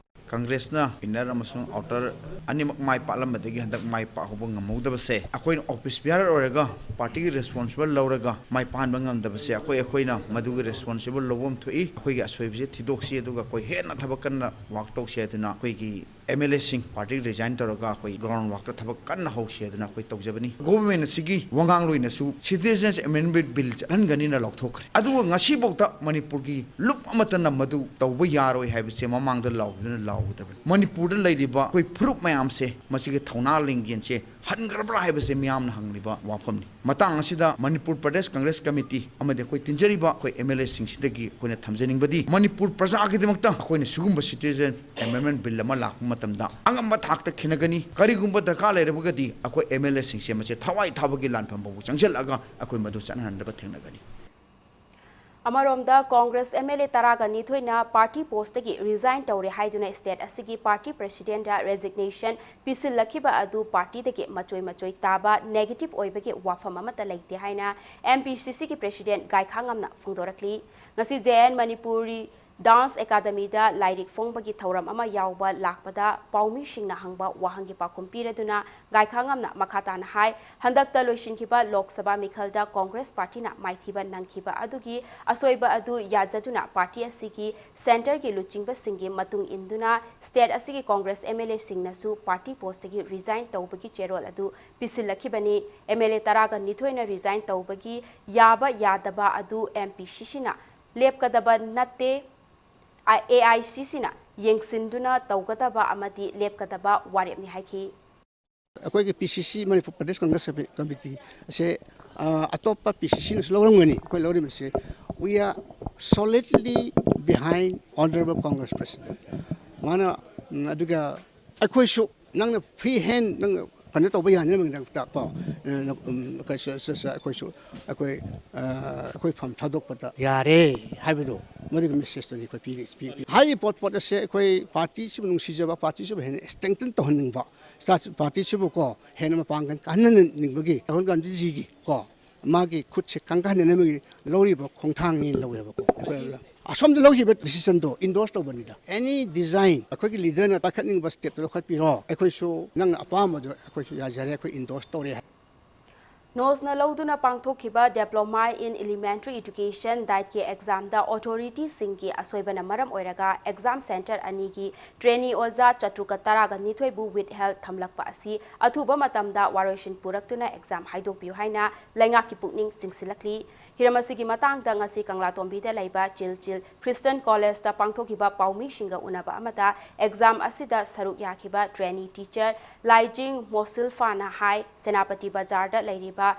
ꯀꯪꯒ꯭ꯔꯦꯁꯅ ꯏꯟꯅꯔ ꯑꯃꯁꯨꯡ ꯑꯥꯎꯇꯔ ꯑꯅꯤꯃꯛ ꯃꯥꯏ ꯄꯥꯛꯂꯝꯕꯗꯒꯤ ꯍꯟꯗꯛ ꯃꯥꯏ ꯄꯥꯛꯍꯧꯕ ꯉꯝꯍꯧꯗꯕꯁꯦ, ꯑꯩꯈꯣꯏꯅ ꯑꯣꯐꯤꯁ ꯕꯤꯌꯥꯔ ꯑꯣꯏꯔꯒ ꯄꯥꯔꯇꯤꯒꯤ ꯔꯦꯁꯄꯣꯟꯁꯤꯕꯜ ꯂꯧꯔꯒ ꯃꯥꯏ ꯄꯥꯛꯍꯟꯕ ꯉꯝꯗꯕꯁꯦ, ꯑꯩꯈꯣꯏ, ꯑꯩꯈꯣꯏꯅ ꯃꯗꯨꯒꯤ ꯔꯦꯁꯄꯣꯟꯁꯤꯕꯜ ꯂꯧꯐꯝ ꯊꯣꯛꯏ꯫ ꯑꯩꯈꯣꯏꯒꯤ ꯑꯁꯣꯏꯕꯁꯦ ꯊꯤꯗꯣꯛꯁꯤ, ꯑꯗꯨꯒ ꯑꯩꯈꯣꯏ ꯍꯦꯟꯅ ꯊꯕꯛ ꯀꯟꯅ ꯋꯥꯛ ꯇꯧꯁꯤ ꯍꯥꯏꯗꯨꯅ ꯑꯩꯈꯣꯏꯒꯤ ꯑꯦꯝ ꯑꯦꯜ ꯑꯦꯁꯤꯡ ꯄꯥꯔꯇꯤ ꯔꯤꯖꯥꯏꯟ ꯇꯧꯔꯒ ꯑꯩꯈꯣꯏ ꯒ꯭ꯔꯥꯎꯟ ꯋꯥꯛꯇ ꯊꯕꯛ ꯀꯟꯅ ꯍꯧꯁꯤ ꯍꯥꯏꯗꯨꯅ ꯑꯩꯈꯣꯏ ꯇꯧꯖꯕꯅꯤ꯫ ꯒꯣꯚꯔꯟꯃꯦꯟ ꯑꯁꯤꯒꯤ ꯋꯥꯉꯥꯡꯂꯣꯏꯅꯁꯨ ꯁꯤꯇꯤꯖꯦꯟꯁ ꯑꯦꯃꯦꯟꯗꯃꯦꯟ ꯕꯤꯜ ꯆꯠꯍꯟꯒꯅꯤꯅ ꯂꯥꯎꯊꯣꯛꯈ꯭ꯔꯦ꯫ ꯑꯗꯨꯒ ꯉꯁꯤꯐꯥꯎꯗ ꯃꯅꯤꯄꯨꯔꯒꯤ ꯂꯨꯞ ꯑꯃꯠꯇꯅ ꯃꯗꯨ ꯇꯧꯕ ꯌꯥꯔꯣꯏ ꯍꯥꯏꯕꯁꯦ ꯃꯃꯥꯡꯗ ꯂꯥꯎꯗꯨꯅ ꯂꯥꯎꯒꯗꯕꯅꯤ꯫ ꯃꯅꯤꯄꯨꯔꯗ ꯂꯩꯔꯤꯕ ꯑꯩꯈꯣꯏ ꯐꯨꯔꯨꯞ ꯃꯌꯥꯝꯁꯦ ꯃꯁꯤꯒꯤ ꯊꯧꯅꯥ ꯂꯤꯡꯖꯦꯜꯁꯦ ꯍꯟꯈ꯭ꯔꯕ꯭ꯔꯥ ꯍꯥꯏꯕꯁꯦ ꯃꯤꯌꯥꯝꯅ ꯍꯪꯂꯤꯕ ꯋꯥꯐꯝꯅꯤ꯫ ꯃꯇꯥꯡ ꯑꯁꯤꯗ ꯃꯅꯤꯄꯨꯔ ꯄ꯭ꯔꯗꯦꯁ ꯀꯪꯒ꯭ꯔꯦꯁ ꯀꯃꯤꯇꯤ ꯑꯃꯗꯤ ꯑꯩꯈꯣꯏ ꯇꯤꯟꯖꯔꯤꯕ ꯑꯩꯈꯣꯏ ꯑꯦꯝ ꯑꯦꯜ ꯑꯦꯁꯤꯡꯁꯤꯗꯒꯤ ꯑꯩꯈꯣꯏꯅ ꯊꯝꯖꯅꯤꯡꯕꯗꯤ, ꯃꯅꯤꯄꯨꯔ ꯄ꯭ꯔꯖꯥꯒꯤꯗꯃꯛꯇ ꯑꯩꯈꯣꯏꯅ ꯁꯤꯒꯨꯝꯕ ꯁꯤꯇꯤꯖꯦꯟ ꯑꯦꯃꯦꯟꯗꯃꯦꯟ ꯕꯤꯜ ꯑꯃ ꯂꯥꯛꯄ ꯃꯇꯝꯗ ꯑꯉꯝꯕ ꯊꯥꯛꯇ ꯈꯦꯠꯅꯒꯅꯤ꯫ ꯀꯔꯤꯒꯨꯝꯕ ꯗꯔꯀꯥꯔ ꯂꯩꯔꯕꯒꯗꯤ ꯑꯩꯈꯣꯏ ꯑꯦꯝ ꯑꯦꯜ ꯑꯦꯁꯤꯡꯁꯦ ꯃꯁꯦ ꯊꯋꯥꯏ ꯊꯥꯕꯒꯤ ꯂꯥꯟꯐꯝ ꯐꯥꯎꯕ ꯆꯪꯁꯤꯜꯂꯛꯑꯒ ꯑꯩꯈꯣꯏ ꯃꯗꯨ ꯆꯠꯅꯍꯟꯅꯕ ꯊꯦꯡꯅꯒꯅꯤ꯫ ꯑꯃꯔꯣꯝꯗ, ꯀꯣꯡꯒ꯭ꯔꯦꯁ ꯑꯦꯝ ꯑꯦꯜ ꯑꯦ ꯇꯔꯥꯒ ꯅꯤꯊꯣꯏꯅ ꯄꯥꯔꯇꯤ ꯄꯣꯁꯇꯒꯤ ꯔꯤꯖꯥꯏꯟ ꯇꯧꯔꯦ ꯍꯥꯏꯗꯨꯅ ꯁ꯭ꯇꯦꯠ ꯑꯁꯤꯒꯤ ꯄꯥꯔꯇꯤ ꯄ꯭ꯔꯦꯁꯤꯗꯦꯟꯠꯇ ꯔꯦꯖꯤꯒꯅꯦꯁꯟ ꯄꯤꯁꯤꯜꯂꯛꯈꯤꯕ ꯑꯗꯨ ꯄꯥꯔꯇꯤꯗꯒꯤ ꯃꯆꯣꯏ ꯃꯆꯣꯏ ꯇꯥꯕ ꯅꯦꯒꯦꯇꯤꯚ ꯑꯣꯏꯕꯒꯤ ꯋꯥꯐꯝ ꯑꯃꯠꯇ ꯂꯩꯇꯦ ꯍꯥꯏꯅ ꯑꯦꯝ ꯄꯤ ꯁꯤ ꯁꯤꯒꯤ ꯄ꯭ꯔꯦꯁꯤꯗꯦꯟꯠ ꯒꯥꯏꯈꯥꯉꯝꯅ ꯐꯣꯡꯗꯣꯔꯛꯂꯤ꯫ ꯉꯁꯤ ꯖꯦ ꯑꯦꯟ ꯃꯅꯤꯄꯨꯔꯤ Dance Academyꯗ ꯂꯥꯏꯔꯤꯛ ꯐꯣꯡꯕꯒꯤ ꯊꯧꯔꯝ ꯑꯃ ꯌꯥꯎꯕ ꯂꯥꯛꯄꯗ ꯄꯥꯎꯃꯤꯁꯤꯡꯅ ꯍꯪꯕ ꯋꯥꯍꯪꯒꯤ ꯄꯥꯎꯈꯨꯝ ꯄꯤꯔꯗꯨꯅ ꯒꯥꯏꯈꯥꯉꯝꯅ ꯃꯈꯥ ꯇꯥꯅ ꯍꯥꯏ, ꯍꯟꯗꯛꯇ ꯂꯣꯏꯁꯤꯟꯈꯤꯕ ꯂꯣꯛ ꯁꯚꯥ ꯃꯤꯈꯜꯗ ꯀꯣꯡꯒ꯭ꯔꯦꯁ ꯄꯥꯔꯇꯤꯅ ꯃꯥꯏꯊꯤꯕ ꯅꯪꯈꯤꯕ ꯑꯗꯨꯒꯤ ꯑꯁꯣꯏꯕ ꯑꯗꯨ ꯌꯥꯖꯗꯨꯅ ꯄꯥꯔꯇꯤ ꯑꯁꯤꯒꯤ ꯁꯦꯟꯇꯔꯒꯤ ꯂꯨꯆꯤꯡꯕꯁꯤꯡꯒꯤ ꯃꯇꯨꯡ ꯏꯟꯗꯨꯅ ꯁ꯭ꯇꯦꯠ ꯑꯁꯤꯒꯤ ꯀꯣꯡꯒ꯭ꯔꯦꯁ MLAꯁꯤꯡꯅꯁꯨ ꯄꯥꯔꯇꯤ ꯄꯣꯁꯇꯒꯤ ꯔꯤꯖꯥꯏꯟ ꯇꯧꯕꯒꯤ ꯆꯦꯔꯣꯜ ꯑꯗꯨ ꯄꯤꯁꯤꯜꯂꯛꯈꯤꯕꯅꯤ꯫ MLA ꯇꯔꯥꯒ ꯅꯤꯊꯣꯏꯅ ꯔꯤꯖꯥꯏꯟ ꯇꯧꯕꯒꯤ ꯌꯥꯕ ꯌꯥꯗꯕ ꯑꯗꯨ MPCCꯅ ꯂꯦꯞꯀꯗꯕ ꯅꯠꯇꯦ, ꯑ, AICCꯅ ꯌꯦꯡꯁꯤꯟꯗꯨꯅ ꯇꯧꯒꯗꯕ ꯑꯃꯗꯤ ꯂꯦꯞꯀꯗꯕ ꯋꯥꯔꯦꯞꯅꯤ ꯍꯥꯏꯈꯤ꯫ ꯑꯩꯈꯣꯏꯒꯤ PCC, ꯃꯅꯤꯄꯨꯔ ꯄ꯭ꯔꯗꯦꯁ ꯀꯪꯒ꯭ꯔꯦꯁ ꯀꯃꯤꯇꯤ ꯑꯁꯦ, ꯑ, ꯑꯇꯣꯞꯄ PCCꯅꯁꯨ ꯂꯧꯔꯝꯒꯅꯤ꯫ ꯑꯩꯈꯣꯏ ꯂꯧꯔꯤꯕꯁꯦ, we are solidly behind Honorable Congress President꯫ ꯃꯥꯅ, ꯎꯝ, ꯑꯗꯨꯒ ꯑꯩꯈꯣꯏꯁꯨ ꯅꯪꯅ free hand, ꯅꯪ ꯀꯩꯅꯣ ꯇꯧꯕ ꯌꯥꯅꯅꯕꯒꯤꯗꯃꯛꯇ ꯀꯣ, ꯑ, ꯎꯝ, ꯑꯩꯈꯣꯏꯁꯨ, ꯑꯩꯈꯣꯏꯁꯨ, ꯑꯩꯈꯣꯏ, ꯑ, ꯑꯩꯈꯣꯏ ꯐꯝ ꯊꯥꯗꯣꯛꯄꯗ ꯌꯥꯔꯦ ꯍꯥꯏꯕꯗꯣ, ꯃꯗꯨꯒꯤ messageꯇꯨꯅꯤ ꯑꯩꯈꯣꯏ ꯄꯤꯔꯤ-, ꯄꯤ-, ꯄꯤ-, ꯍꯥꯏꯔꯤꯕ ꯄꯣꯠ, ꯄꯣꯠ ꯑꯁꯦ ꯑꯩꯈꯣꯏ ꯄꯥꯔꯇꯤꯁꯤꯕꯨ ꯅꯨꯡꯁꯤꯖꯕ, ꯄꯥꯔꯇꯤꯁꯤꯕꯨ ꯍꯦꯟꯅ strengthen ꯇꯧꯍꯟꯅꯤꯡꯕ, ꯁ꯭ꯇꯥ-, ꯄꯥꯔꯇꯤꯁꯤꯕꯨ ꯀꯣ ꯍꯦꯟꯅ ꯃꯄꯥꯡꯒꯜ ꯀꯥꯍꯟꯅꯤꯡꯕꯒꯤ ꯔꯥꯍꯨꯜ ꯒꯥꯟꯙꯤꯖꯤꯒꯤ ꯀꯣ ꯃꯥꯒꯤ ꯈꯨꯠꯁꯦ ꯀꯪꯍꯟꯅꯅꯕꯒꯤ ꯂꯧꯔꯤꯕ ꯈꯣꯡꯊꯥꯡꯅꯤ ꯂꯧꯋꯦꯕꯀꯣ꯫ ꯑꯩꯈꯣꯏ ꯑꯁꯣꯝꯗ ꯂꯧꯈꯤꯕ decisionꯗꯣ endorse ꯇꯧꯕꯅꯤꯗ꯫ Any design ꯑꯩꯈꯣꯏꯒꯤ leaderꯅ ꯄꯥꯏꯈꯠꯅꯤꯡꯕ stepꯇ ꯂꯧꯈꯠꯄꯤꯔꯣ, ꯑꯩꯈꯣꯏꯁꯨ ꯅꯪꯅ ꯑꯄꯥꯝꯕꯗꯣ ꯑꯩꯈꯣꯏꯁꯨ ꯌꯥꯖꯔꯦ, ꯑꯩꯈꯣꯏ endorse ꯇꯧꯔꯦ꯫ ꯅꯣꯁꯅ ꯂꯧꯗꯨꯅ ꯄꯥꯡꯊꯣꯛꯈꯤꯕ Diploma in Elementary Education, DEETꯀꯤ examꯗ authorityꯁꯤꯡꯒꯤ ꯑꯁꯣꯏꯕꯅ ꯃꯔꯝ ꯑꯣꯏꯔꯒ exam center ꯑꯅꯤꯒꯤ trainee ꯑꯣꯖꯥ ꯆꯥꯇ꯭ꯔꯨꯛꯀ ꯇꯔꯥꯒ ꯅꯤꯊꯣꯏꯕꯨ withheld ꯊꯝꯂꯛꯄ ꯑꯁꯤ ꯑꯊꯨꯕ ꯃꯇꯝꯗ ꯋꯥꯔꯣꯏꯁꯤꯟ ꯄꯨꯔꯛꯇꯨꯅ exam ꯍꯥꯏꯗꯣꯛꯄꯤꯌꯨ ꯍꯥꯏꯅ ꯂꯩꯉꯥꯛꯀꯤ ꯄꯨꯛꯅꯤꯡ ꯆꯤꯡꯁꯤꯜꯂꯛꯂꯤ꯫ ꯍꯤꯔꯝ ꯑꯁꯤꯒꯤ ꯃꯇꯥꯡꯗ ꯉꯁꯤ ꯀꯪꯂꯥꯇꯣꯝꯕꯤꯗ ꯂꯩꯕ ꯆꯤꯜ ꯆꯤꯜ Christian Collegeꯇ ꯄꯥꯡꯊꯣꯛꯈꯤꯕ ꯄꯥꯎꯃꯤꯁꯤꯡꯒ ꯎꯅꯕ ꯑꯃꯗ exam ꯑꯁꯤꯗ ꯁꯔꯨꯛ ꯌꯥꯈꯤꯕ trainee teacher ꯂꯥꯏꯖꯤꯡ ꯃꯣꯁꯤꯜꯐꯥꯅ ꯍꯥꯏ, ꯁꯦꯅꯥꯄꯇꯤ ꯕꯖꯥꯔꯗ ꯂꯩꯔꯤꯕ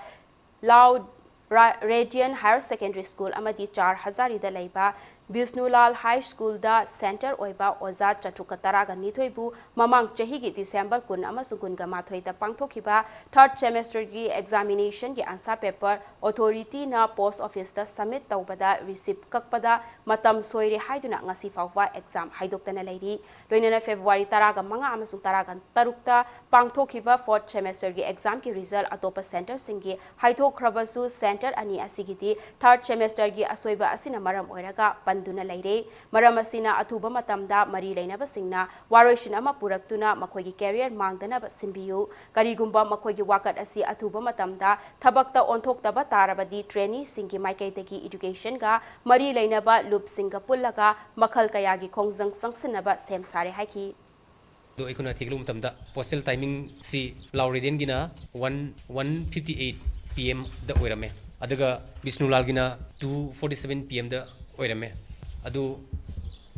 ꯂꯥꯎ ꯔꯥ-, Radiant Higher Secondary School ꯑꯃꯗꯤ ꯆꯥꯔ ꯍꯖꯥꯔꯤꯗ ꯂꯩꯕ ꯕꯤꯁꯅꯨꯂꯥꯜ High Schoolꯗ center ꯑꯣꯏꯕ ꯑꯣꯖꯥ ꯆꯥꯇ꯭ꯔꯨꯛꯀ ꯇꯔꯥꯒ ꯅꯤꯊꯣꯏꯕꯨ ꯃꯃꯥꯡ ꯆꯍꯤꯒꯤ December ꯀꯨꯟ ꯑꯃꯁꯨꯡ ꯀꯨꯟꯒ ꯃꯥꯊꯣꯏꯗ ꯄꯥꯡꯊꯣꯛꯈꯤꯕ third semesterꯒꯤ examinationꯒꯤ answer paper authorityꯅ post officeꯇ submit ꯇꯧꯕꯗ receipt ꯀꯛꯄꯗ ꯃꯇꯝ ꯁꯣꯏꯔꯦ ꯍꯥꯏꯗꯨꯅ ꯉꯁꯤ ꯐꯥꯎꯕ exam ꯍꯥꯏꯗꯣꯛꯇꯅ ꯂꯩꯔꯤ꯫ ꯂꯣꯏꯅꯅ February ꯇꯔꯥꯒ ꯃꯉꯥ ꯑꯃꯁꯨꯡ ꯇꯔꯥꯒ ꯇꯔꯨꯛꯇ ꯄꯥꯡꯊꯣꯛꯈꯤꯕ fourth semesterꯒꯤ examꯒꯤ result ꯑꯇꯣꯞꯄ centreꯁꯤꯡꯒꯤ ꯍꯥꯏꯗꯣꯛꯈ꯭ꯔꯕꯁꯨ, center ꯑꯅꯤ ꯑꯁꯤꯒꯤꯗꯤ third semesterꯒꯤ ꯑꯁꯣꯏꯕ ꯑꯁꯤꯅ ꯃꯔꯝ ꯑꯣꯏꯔꯒ ꯗꯨꯅ ꯂꯩꯔꯦ꯫ ꯃꯔꯝ ꯑꯁꯤꯅ ꯑꯊꯨꯕ ꯃꯇꯝꯗ ꯃꯔꯤ ꯂꯩꯅꯕꯁꯤꯡꯅ ꯋꯥꯔꯣꯏꯁꯤꯟ ꯑꯃ ꯄꯨꯔꯛꯇꯨꯅ ꯃꯈꯣꯏꯒꯤ career ꯃꯥꯡꯗꯅꯕ ꯁꯤꯟꯕꯤꯌꯨ꯫ ꯀꯔꯤꯒꯨꯝꯕ ꯃꯈꯣꯏꯒꯤ ꯋꯥꯀꯠ ꯑꯁꯤ ꯑꯊꯨꯕ ꯃꯇꯝꯗ ꯊꯕꯛꯇ ꯑꯣꯟꯊꯣꯛꯇꯕ ꯇꯥꯔꯕꯗꯤ traineeꯁꯤꯡꯒꯤ ꯃꯥꯏꯀꯩꯗꯒꯤ educationꯒ ꯃꯔꯤ ꯂꯩꯅꯕ ꯂꯨꯞꯁꯤꯡꯒ ꯄꯨꯜꯂꯒ ꯃꯈꯜ ꯀꯌꯥꯒꯤ ꯈꯣꯡꯖꯪ ꯆꯪꯁꯤꯟꯅꯕ ꯁꯦꯝ ꯁꯥꯔꯦ ꯍꯥꯏꯈꯤ꯫ ꯑꯗꯣ ꯑꯩꯈꯣꯏꯅ ꯊꯤꯒꯠꯂꯨꯕ ꯃꯇꯝꯗ postal timingꯁꯤ ꯂꯥꯎ ꯔꯦꯗꯤꯌꯟꯒꯤꯅ one one fifty eight P M ꯗ ꯑꯣꯏꯔꯝꯃꯦ, ꯑꯗꯨꯒ ꯕꯤꯁꯅꯨꯂꯥꯜꯒꯤꯅ two forty seven P M ꯗ ꯑꯣꯏꯔꯝꯃꯦ꯫ ꯑꯗꯨ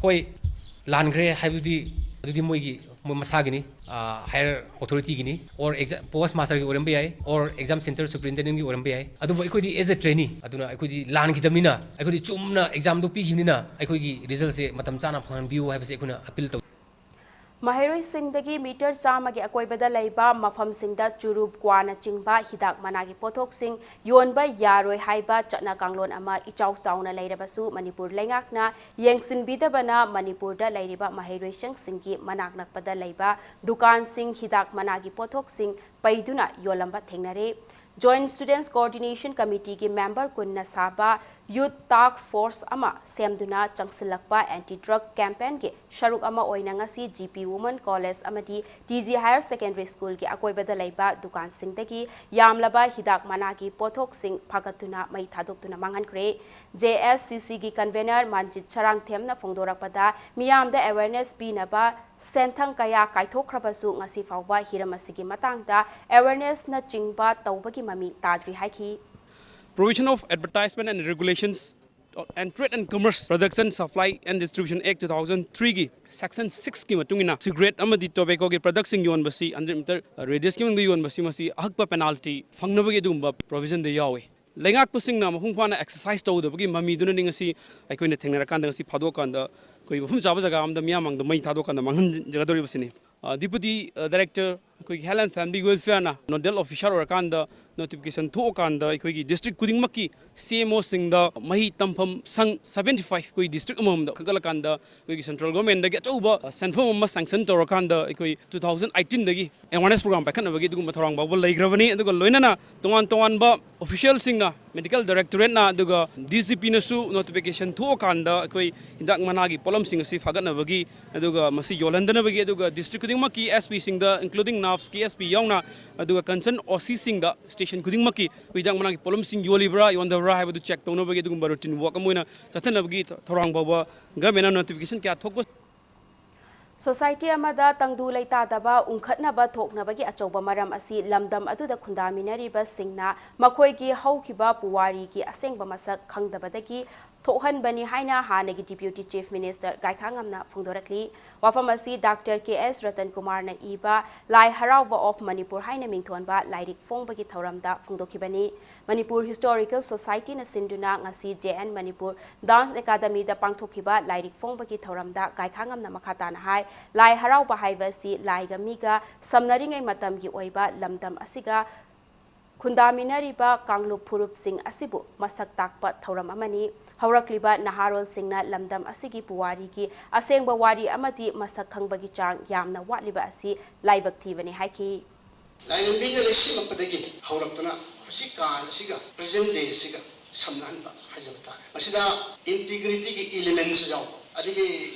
ꯍꯣꯏ, ꯂꯥꯟꯈ꯭ꯔꯦ ꯍꯥꯏꯕꯗꯨꯗꯤ ꯑꯗꯨꯗꯤ ꯃꯣꯏꯒꯤ, ꯃꯣꯏ ꯃꯁꯥꯒꯤꯅꯤ, higher authorityꯒꯤꯅꯤ, or exam, post masterꯒꯤ ꯑꯣꯏꯔꯝꯕ ꯌꯥꯏ, or exam center superintendentꯒꯤ ꯑꯣꯏꯔꯝꯕ ꯌꯥꯏ꯫ ꯑꯗꯨꯕꯨ ꯑꯩꯈꯣꯏꯗꯤ as a trainee, ꯑꯗꯨꯅ ꯑꯩꯈꯣꯏꯗꯤ ꯂꯥꯟꯈꯤꯗꯕꯅꯤꯅ, ꯑꯩꯈꯣꯏꯗꯤ ꯆꯨꯝꯅ examꯗꯣ ꯄꯤꯈꯤꯕꯅꯤꯅ, ꯑꯩꯈꯣꯏꯒꯤ resultꯁꯦ ꯃꯇꯝ ꯆꯥꯅ ꯐꯪꯍꯟꯕꯤꯌꯨ ꯍꯥꯏꯕꯁꯦ ꯑꯩꯈꯣꯏꯅ appeal ꯇꯧ꯫ ꯃꯍꯩꯔꯣꯏꯁꯤꯡꯗꯒꯤ meter ꯆꯥꯝꯃꯒꯤ ꯑꯀꯣꯏꯕꯗ ꯂꯩꯕ ꯃꯐꯝꯁꯤꯡꯗ ꯆꯨꯔꯨꯞ, ꯀ꯭ꯋꯥꯅꯆꯤꯡꯕ ꯍꯤꯗꯥꯛ ꯃꯅꯥꯒꯤ ꯄꯣꯠꯊꯣꯛꯁꯤꯡ ꯌꯣꯟꯕ ꯌꯥꯔꯣꯏ ꯍꯥꯏꯕ ꯆꯠꯅ ꯀꯥꯡꯂꯣꯟ ꯑꯃ ꯏꯆꯥꯎ ꯆꯥꯎꯅ ꯂꯩꯔꯕꯁꯨ, ꯃꯅꯤꯄꯨꯔ ꯂꯩꯉꯥꯛꯅ ꯌꯦꯡꯁꯤꯟꯕꯤꯗꯕꯅ ꯃꯅꯤꯄꯨꯔꯗ ꯂꯩꯔꯤꯕ ꯃꯍꯩꯔꯣꯏꯁꯪꯁꯤꯡꯒꯤ ꯃꯅꯥꯛ ꯅꯛꯄꯗ ꯂꯩꯕ ꯗꯨꯀꯥꯟꯁꯤꯡ ꯍꯤꯗꯥꯛ ꯃꯅꯥꯒꯤ ꯄꯣꯠꯊꯣꯛꯁꯤꯡ ꯄꯩꯗꯨꯅ ꯌꯣꯜꯂꯝꯕ ꯊꯦꯡꯅꯔꯦ꯫ Joint Students Coordination Committeeꯒꯤ member ꯀꯨꯟꯅ ꯁꯥꯕ Youth Task Force ꯑꯃ ꯁꯦꯝꯗꯨꯅ ꯆꯪꯁꯤꯜꯂꯛꯄ anti drug campaignꯒꯤ ꯁꯔꯨꯛ ꯑꯃ ꯑꯣꯏꯅ ꯉꯁꯤ G P Women College ꯑꯃꯗꯤ T G Higher Secondary Schoolꯒꯤ ꯑꯀꯣꯏꯕꯗ ꯂꯩꯕ ꯗꯨꯀꯥꯟꯁꯤꯡꯗꯒꯤ ꯌꯥꯝꯂꯕ ꯍꯤꯗꯥꯛ ꯃꯅꯥꯒꯤ ꯄꯣꯠꯊꯣꯛꯁꯤꯡ ꯐꯥꯒꯠꯇꯨꯅ ꯃꯩ ꯊꯥꯗꯣꯛꯇꯨꯅ ꯃꯥꯡꯍꯟꯈ꯭ꯔꯦ꯫ J S C Cꯒꯤ convener ꯃꯟꯖꯤꯠ ꯁꯔꯥꯡꯊꯦꯝꯅ ꯐꯣꯡꯗꯣꯔꯛꯄꯗ, ꯃꯤꯌꯥꯝꯗ awareness ꯄꯤꯅꯕ ꯁꯦꯟꯊꯪ ꯀꯌꯥ ꯀꯥꯏꯊꯣꯛꯈ꯭ꯔꯕꯁꯨ, ꯉꯁꯤ ꯐꯥꯎꯕ ꯍꯤꯔꯝ ꯑꯁꯤꯒꯤ ꯃꯇꯥꯡꯗ awarenessꯅꯆꯤꯡꯕ ꯇꯧꯕꯒꯤ ꯃꯃꯤ ꯇꯥꯗ꯭ꯔꯤ ꯍꯥꯏꯈꯤ꯫ Provision of Advertisement and Regulations and Trade and Commerce, Production, Supply and Distribution Act two thousand threeꯒꯤ section sixꯀꯤ ꯃꯇꯨꯡ ꯏꯟꯅ cigarette ꯑꯃꯗꯤ tobaccoꯒꯤ productꯁꯤꯡ ꯌꯣꯟꯕꯁꯤ hundred meter radiusꯀꯤ ꯃꯅꯨꯡꯗ ꯌꯣꯟꯕꯁꯤ, ꯃꯁꯤ ꯑꯍꯛꯄ penalty ꯐꯪꯅꯕꯒꯤ ꯑꯗꯨꯒꯨꯝꯕ provisionꯗ ꯌꯥꯎꯏ꯫ ꯂꯩꯉꯥꯛꯄꯁꯤꯡꯅ ꯃꯄꯨꯡ ꯐꯥꯅ exercise ꯇꯧꯗꯕꯒꯤ ꯃꯃꯤꯗꯨꯅꯅꯤ ꯉꯁꯤ ꯑꯩꯈꯣꯏꯅ ꯊꯦꯡꯅꯔꯀꯥꯟꯗ, ꯉꯁꯤ ꯐꯥꯗꯣꯛꯑꯀꯥꯟꯗ ꯑꯩꯈꯣꯏ ꯃꯐꯝ ꯆꯥꯕ ꯖꯒꯥ ꯑꯃꯗ ꯃꯤꯌꯥꯝ ꯃꯥꯡꯗ ꯃꯩ ꯊꯥꯗꯣꯛꯀꯥꯟꯗ ꯃꯥꯡꯍꯟꯖꯒꯗꯧꯔꯤꯕꯁꯤꯅꯤ꯫ ꯑ, Deputy, ꯑ, Director ꯑꯩꯈꯣꯏꯒꯤ Health and Family Welfare ꯅ nodal officer ꯑꯣꯏꯔꯀꯥꯟꯗ notification ꯊꯣꯛꯑꯀꯥꯟꯗ ꯑꯩꯈꯣꯏꯒꯤ district ꯈꯨꯗꯤꯡꯃꯛꯀꯤ C M O ꯁꯤꯡꯗ ꯃꯍꯩ ꯇꯝꯐꯝ ꯁꯪ seventy five ꯑꯩꯈꯣꯏ district ꯑꯃꯃꯝꯗ ꯈꯟꯒꯠꯂꯀꯥꯟꯗ ꯑꯩꯈꯣꯏꯒꯤ central government ꯇꯒꯤ ꯑꯆꯧꯕ ꯁꯦꯟꯐꯝ ꯑꯃ sanction ꯇꯧꯔꯀꯥꯟꯗ ꯑꯩꯈꯣꯏ two thousand eighteen ꯗꯒꯤ awareness program ꯄꯥꯏꯈꯠꯅꯕꯒꯤ ꯑꯗꯨꯒꯨꯝꯕ ꯊꯧꯔꯥꯡ ꯐꯥꯎꯕ ꯂꯩꯈ꯭ꯔꯕꯅꯤ꯫ ꯑꯗꯨꯒ ꯂꯣꯏꯅꯅ ꯇꯣꯉꯥꯟ ꯇꯣꯉꯥꯟꯕ official ꯁꯤꯡꯅ, medical directorate ꯅ ꯑꯗꯨꯒ D C P ꯅꯁꯨ notification ꯊꯣꯛꯑꯀꯥꯟꯗ ꯑꯩꯈꯣꯏ ꯍꯤꯗꯥꯛ ꯃꯅꯥꯒꯤ ꯄꯣꯠꯂꯝꯁꯤꯡ ꯑꯁꯤ ꯐꯥꯒꯠꯅꯕꯒꯤ ꯑꯗꯨꯒ ꯃꯁꯤ ꯌꯣꯜꯍꯟꯗꯅꯕꯒꯤ ꯑꯗꯨꯒ district ꯈꯨꯗꯤꯡꯃꯛꯀꯤ S P ꯁꯤꯡꯗ, including NAPS ꯀꯤ S P ꯌꯥꯎꯅ, ꯑꯗꯨꯒ concern O C ꯁꯤꯡꯗ station ꯈꯨꯗꯤꯡꯃꯛꯀꯤ ꯍꯤꯗꯥꯛ ꯃꯅꯥꯒꯤ ꯄꯣꯠꯂꯝꯁꯤꯡ ꯌꯣꯜꯂꯤꯕ꯭ꯔꯥ ꯌꯣꯟꯗꯕ꯭ꯔꯥ ꯍꯥꯏꯕꯗꯨ check ꯇꯧꯅꯕꯒꯤ ꯑꯗꯨꯒꯨꯝꯕ routine work ꯑꯃ ꯑꯣꯏꯅ ꯆꯠꯊꯅꯕꯒꯤ ꯊꯧꯔꯥꯡ ꯐꯥꯎꯕ government ꯅ notification ꯀꯌꯥ ꯊꯣꯛꯄ꯫ Society ꯑꯃꯗ ꯇꯪꯗꯨ ꯂꯩꯇꯥꯗꯕ ꯎꯪꯈꯠꯅꯕ ꯊꯣꯛꯅꯕꯒꯤ ꯑꯆꯧꯕ ꯃꯔꯝ ꯑꯁꯤ ꯂꯝꯗꯝ ꯑꯗꯨꯗ ꯈꯨꯟꯗꯥꯃꯤꯟꯅꯔꯤꯕꯁꯤꯡꯅ ꯃꯈꯣꯏꯒꯤ ꯍꯧꯈꯤꯕ ꯄꯨꯋꯥꯔꯤꯒꯤ ꯑꯁꯦꯡꯕ ꯃꯁꯛ ꯈꯪꯗꯕꯗꯒꯤ ꯊꯣꯛꯍꯟꯕꯅꯤ ꯍꯥꯏꯅ ꯍꯥꯟꯅꯒꯤ Deputy Chief Minister ꯒꯥꯏꯈꯥꯉꯝꯅ ꯐꯣꯡꯗꯣꯔꯛꯂꯤ꯫ ꯋꯥꯐꯝ ꯑꯁꯤ Doctor K S ꯔꯇꯟ ꯀꯨꯃꯥꯔꯅ ꯏꯕ ꯂꯥꯏ ꯍꯔꯥꯎꯕ of Manipur ꯍꯥꯏꯅ ꯃꯤꯡꯊꯣꯟꯕ ꯂꯥꯏꯔꯤꯛ ꯐꯣꯡꯕꯒꯤ ꯊꯧꯔꯝꯗ ꯐꯣꯡꯗꯣꯛꯈꯤꯕꯅꯤ꯫ Manipur Historical Society ꯅ ꯁꯤꯟꯗꯨꯅ ꯉꯁꯤ J N Manipur Dance Academy ꯗ ꯄꯥꯡꯊꯣꯛꯈꯤꯕ ꯂꯥꯏꯔꯤꯛ ꯐꯣꯡꯕꯒꯤ ꯊꯧꯔꯝꯗ ꯒꯥꯏꯈꯥꯉꯝꯅ ꯃꯈꯥ ꯇꯥꯅ ꯍꯥꯏ, ꯂꯥꯏ ꯍꯔꯥꯎꯕ ꯍꯥꯏꯕ ꯑꯁꯤ ꯂꯥꯏꯒ ꯃꯤꯒ ꯁꯝꯅꯔꯤꯉꯩ ꯃꯇꯝꯒꯤ ꯑꯣꯏꯕ ꯂꯝꯗꯝ ꯑꯁꯤꯒ ꯈꯨꯟꯗꯥꯃꯤꯟꯅꯔꯤꯕ ꯀꯥꯡꯂꯨꯞ ꯐꯨꯔꯨꯞꯁꯤꯡ ꯑꯁꯤꯕꯨ ꯃꯁꯛ ꯇꯥꯛꯄ ꯊꯧꯔꯝ ꯑꯃꯅꯤ꯫ ꯍꯧꯔꯛꯂꯤꯕ ꯅꯍꯥꯔꯣꯜꯁꯤꯡꯅ ꯂꯝꯗꯝ ꯑꯁꯤꯒꯤ ꯄꯨꯋꯥꯔꯤꯒꯤ ꯑꯁꯦꯡꯕ ꯋꯥꯔꯤ ꯑꯃꯗꯤ ꯃꯁꯛ ꯈꯪꯕꯒꯤ ꯆꯥꯡ ꯌꯥꯝꯅ ꯋꯥꯠꯂꯤꯕ ꯑꯁꯤ ꯂꯥꯏꯕꯛ ꯊꯤꯕꯅꯤ ꯍꯥꯏꯈꯤ꯫ ꯂꯥꯏꯔꯦꯝꯕꯤꯅ ꯂꯩꯁꯤꯜꯂꯛꯄꯗꯒꯤ ꯍꯧꯔꯛꯇꯨꯅ ꯍꯧꯖꯤꯛꯀꯥꯟ ꯑꯁꯤꯒ present day ꯑꯁꯤꯒ ꯁꯝꯅꯍꯟꯕ ꯍꯥꯏꯖꯕ ꯇꯥꯔꯦ꯫ ꯃꯁꯤꯗ integrity ꯒꯤ element ꯁꯨ ꯌꯥꯎꯕ, ꯑꯗꯒꯤ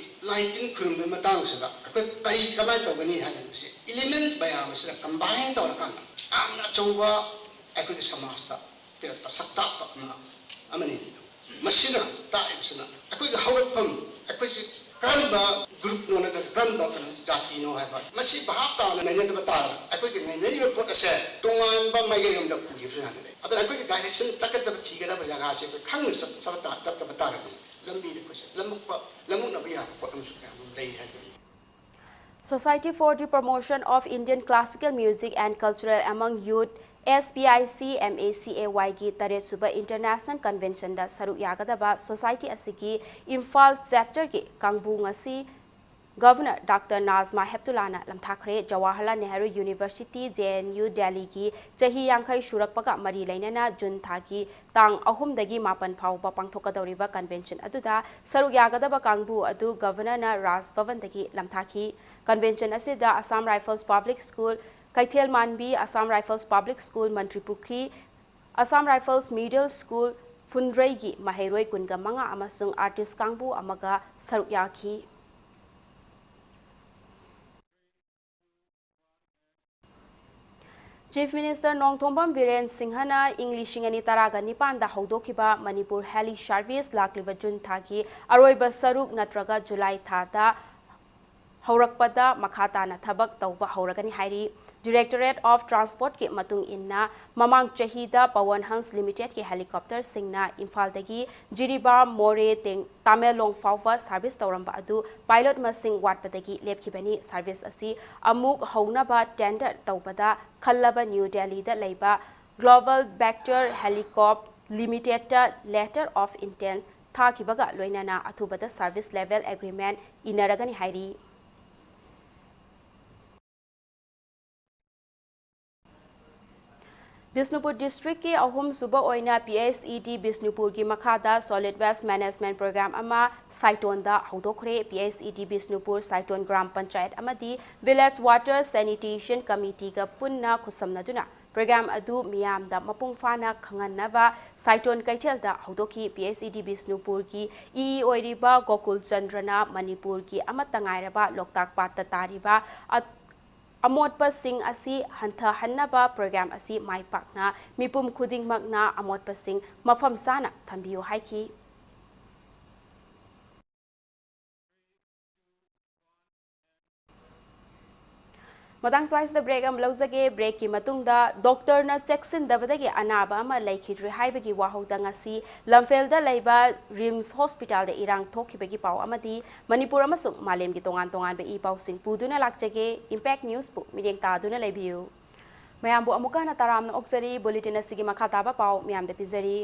ꯂꯥꯏ ꯇꯤꯟ ꯈꯨꯔꯨꯝꯕꯒꯤ ꯃꯇꯥꯡꯁꯤꯗ ꯑꯩꯈꯣꯏ ꯀꯔꯤ ꯀꯃꯥꯏꯅ ꯇꯧꯒꯅꯤ ꯍꯥꯏꯕꯁꯤ elements ꯃꯌꯥꯝ ꯑꯁꯤꯗ combine ꯇꯧꯔꯀꯥꯟꯗ ꯌꯥꯝꯅ ꯑꯆꯧꯕ ꯑꯩꯈꯣꯏꯒꯤ ꯁꯃꯥꯖꯇ ꯄꯤꯔꯛꯄ ꯁꯛꯇꯥꯛꯄ ꯑꯃ ꯑꯃꯅꯤ꯫ ꯃꯁꯤꯅ ꯇꯥꯛꯏꯕꯁꯤꯅ ꯑꯩꯈꯣꯏꯒꯤ ꯍꯧꯔꯛꯐꯝ, ꯑꯩꯈꯣꯏꯁꯤ ꯀꯔꯝꯕ group ꯅꯣ ꯅꯠꯇ꯭ꯔꯒ ꯀꯔꯝꯕ ꯀꯩꯅꯣ ꯖꯥꯇꯤꯅꯣ ꯍꯥꯏꯕ ꯃꯁꯤ ꯚꯥꯞ ꯇꯥꯅ ꯅꯩꯅꯗꯕ ꯇꯥꯔꯒ ꯑꯩꯈꯣꯏꯒꯤ ꯅꯩꯅꯔꯤꯕ ꯄꯣꯠ ꯑꯁꯦ ꯇꯣꯉꯥꯟꯕ ꯃꯥꯏꯀꯩꯔꯣꯝꯗ ꯄꯨꯈꯤꯕꯁꯨ ꯌꯥꯅꯔꯦ꯫ ꯑꯗꯨꯅ ꯑꯩꯈꯣꯏꯒꯤ direction ꯆꯠꯀꯗꯕ, ꯊꯤꯒꯗꯕ ꯖꯒꯥꯁꯦ ꯑꯩꯈꯣꯏ ꯈꯪꯅ ꯆꯠ-, ꯆꯠꯄ ꯇꯥ-, ꯆꯠꯇꯕ ꯇꯥꯔꯒꯗꯤ ꯂꯝꯕꯤꯗ ꯑꯩꯈꯣꯏꯁꯦ ꯂꯝꯃꯨꯛꯄ, ꯂꯝꯃꯨꯛꯅꯕ ꯌꯥꯕ ꯄꯣꯠ ꯑꯃꯁꯨ ꯀꯌꯥ ꯑꯃ ꯂꯩ ꯍꯥꯏꯕꯅꯤ꯫ Society for the Promotion of Indian Classical Music and Culture Among Youth, S P I C M A C A Y ꯒꯤ ꯇꯔꯦꯠ ꯁꯨꯕ International Convention ꯗ ꯁꯔꯨꯛ ꯌꯥꯒꯗꯕ society ꯑꯁꯤꯒꯤ ꯏꯝꯐꯥꯜ chapter ꯒꯤ ꯀꯥꯡꯕꯨ ꯉꯁꯤ Governor Doctor Najma Heptullahꯅ ꯂꯝꯊꯥꯈ꯭ꯔꯦ꯫ Jawaharlal Nehru University, J N U, ꯗꯦꯜꯂꯤꯒꯤ ꯆꯍꯤ ꯌꯥꯡꯈꯩ ꯁꯨꯔꯛꯄꯒ ꯃꯔꯤ ꯂꯩꯅꯅ ꯖꯨꯟ ꯊꯥꯒꯤ ꯇꯥꯡ ꯑꯍꯨꯝꯗꯒꯤ ꯃꯥꯄꯟ ꯐꯥꯎꯕ ꯄꯥꯡꯊꯣꯛꯀꯗꯧꯔꯤꯕ convention ꯑꯗꯨꯗ ꯁꯔꯨꯛ ꯌꯥꯒꯗꯕ ꯀꯥꯡꯕꯨ ꯑꯗꯨ Governorꯅ ꯔꯥꯖ ꯚꯕꯟꯗꯒꯤ ꯂꯝꯊꯥꯈꯤ꯫ Convention ꯑꯁꯤꯗ Assam Rifles Public School, ꯀꯩꯊꯦꯜ ꯃꯥꯟꯕꯤ, Assam Rifles Public School, Mantripukhri, Assam Rifles Middle School, ꯐꯨꯟꯗ꯭ꯔꯩꯒꯤ ꯃꯍꯩꯔꯣꯏ ꯀꯨꯟꯒ ꯃꯉꯥ ꯑꯃꯁꯨꯡ artist ꯀꯥꯡꯕꯨ ꯑꯃꯒ ꯁꯔꯨꯛ ꯌꯥꯈꯤ꯫ Chief Minister ꯅꯣꯡꯊꯣꯝꯕꯝ ꯕꯤꯔꯦꯟ ꯁꯤꯡꯍꯅ ꯏꯪ ꯂꯤꯁꯤꯡ ꯑꯅꯤ ꯇꯔꯥꯒ ꯅꯤꯄꯥꯟꯗ ꯍꯧꯗꯣꯛꯈꯤꯕ ꯃꯅꯤꯄꯨꯔ Heli Service ꯂꯥꯛꯂꯤꯕ ꯖꯨꯟ ꯊꯥꯒꯤ ꯑꯔꯣꯏꯕ ꯁꯔꯨꯛ ꯅꯠꯇ꯭ꯔꯒ ꯖꯨꯂꯥꯏ ꯊꯥꯗ ꯍꯧꯔꯛꯄꯗ ꯃꯈꯥ ꯇꯥꯅ ꯊꯕꯛ ꯇꯧꯕ ꯍꯧꯔꯒꯅꯤ ꯍꯥꯏꯔꯤ꯫ Directorate of Transportꯀꯤ ꯃꯇꯨꯡ ꯏꯟꯅ, ꯃꯃꯥꯡ ꯆꯍꯤꯗ Pawan Hans Limitedꯀꯤ helicopterꯁꯤꯡꯅ ꯏꯝꯐꯥꯜꯗꯒꯤ ꯖꯤꯔꯤꯕꯥꯝ, ꯃꯣꯔꯦ, ꯇꯦꯡ-, ꯇꯥꯃꯦꯡꯂꯣꯡ ꯐꯥꯎꯕ service ꯇꯧꯔꯝꯕ ꯑꯗꯨ pilot ꯃꯁꯤꯡ ꯋꯥꯠꯄꯗꯒꯤ ꯂꯦꯞꯈꯤꯕꯅꯤ꯫ Service ꯑꯁꯤ ꯑꯃꯨꯛ ꯍꯧꯅꯕ tender ꯇꯧꯕꯗ ꯈꯜꯂꯕ ꯅ꯭ꯌꯨ ꯗꯦꯜꯂꯤꯗ ꯂꯩꯕ Global Vector Helicop Limitedꯇ letter of intent ꯊꯥꯈꯤꯕꯒ ꯂꯣꯏꯅꯅ ꯑꯊꯨꯕꯗ service level agreement ꯏꯟꯅꯔꯒꯅꯤ ꯍꯥꯏꯔꯤ꯫ ꯕꯤꯁꯅꯨꯄꯨꯔ districtꯀꯤ ꯑꯍꯨꯝꯁꯨꯕ ꯑꯣꯏꯅ P H E D ꯕꯤꯁꯅꯨꯄꯨꯔꯒꯤ ꯃꯈꯥꯗ solid waste management program ꯑꯃ ꯁꯥꯏꯇꯣꯟꯗ ꯍꯧꯗꯣꯛꯈ꯭ꯔꯦ꯫ P H E D Bishnupur Saiton gram panchayat ꯑꯃꯗꯤ Village Water Sanitation Committeeꯒ ꯄꯨꯟꯅ ꯈꯨꯠꯁꯝꯅꯗꯨꯅ program ꯑꯗꯨ ꯃꯤꯌꯥꯝꯗ ꯃꯄꯨꯡ ꯐꯥꯅ ꯈꯪꯍꯟꯅꯕ ꯁꯥꯏꯇꯣꯟ ꯀꯩꯊꯦꯜꯗ ꯍꯧꯗꯣꯛꯈꯤ꯫ P H E D ꯕꯤꯁꯅꯨꯄꯨꯔꯒꯤ E E ꯑꯣꯏꯔꯤꯕ ꯒꯣꯀꯨꯜ ꯆꯟꯗ꯭ꯔꯅ ꯃꯅꯤꯄꯨꯔꯒꯤ ꯑꯃꯠꯇ ꯉꯥꯏꯔꯕ ꯂꯣꯛꯇꯥꯛ ꯄꯥꯠꯇ ꯇꯥꯔꯤꯕ ꯑ-, ꯑꯃꯣꯠꯄꯁꯤꯡ ꯑꯁꯤ ꯍꯟꯊꯍꯟꯅꯕ program ꯑꯁꯤ ꯃꯥꯏ ꯄꯥꯛꯅ ꯃꯤꯄꯨꯝ ꯈꯨꯗꯤꯡꯃꯛꯅ ꯑꯃꯣꯠꯄꯁꯤꯡ ꯃꯐꯝ ꯆꯥꯅ ꯊꯝꯕꯤꯌꯨ ꯍꯥꯏꯈꯤ꯫ ꯃꯇꯥꯡ ꯁ꯭ꯋꯥꯏꯁꯤꯗ break ꯑꯃ ꯂꯧꯖꯒꯦ꯫ Breakꯀꯤ ꯃꯇꯨꯡꯗ doctorꯅ ꯆꯦꯛꯁꯤꯟꯗꯕꯗꯒꯤ ꯑꯅꯥꯕ ꯑꯃ ꯂꯩꯈꯤꯗ꯭ꯔꯦ ꯍꯥꯏꯕꯒꯤ ꯋꯥꯍꯧꯗ ꯉꯁꯤ ꯂꯝꯐꯦꯜꯗ ꯂꯩꯕ RIMS hospitalꯗ ꯏꯔꯥꯡ ꯊꯣꯛꯈꯤꯕꯒꯤ ꯄꯥꯎ ꯑꯃꯗꯤ ꯃꯅꯤꯄꯨꯔ ꯑꯃꯁꯨꯡ ꯃꯥꯂꯦꯝꯒꯤ ꯇꯣꯉꯥꯟ ꯇꯣꯉꯥꯟꯕ ꯏ ꯄꯥꯎꯁꯤꯡ ꯄꯨꯗꯨꯅ ꯂꯥꯛꯆꯒꯦ꯫ Impact Newsꯄꯨ ꯃꯤꯠꯌꯦꯡ ꯇꯥꯗꯨꯅ ꯂꯩꯕꯤꯌꯨ꯫ ꯃꯌꯥꯝꯕꯨ ꯑꯃꯨꯛꯀ ꯍꯟꯅ ꯇꯔꯥꯝꯅ ꯑꯣꯛꯆꯔꯤ꯫ Bulletin ꯑꯁꯤꯒꯤ ꯃꯈꯥ ꯇꯥꯕ ꯄꯥꯎ ꯃꯌꯥꯝꯗ ꯄꯤꯖꯔꯤ꯫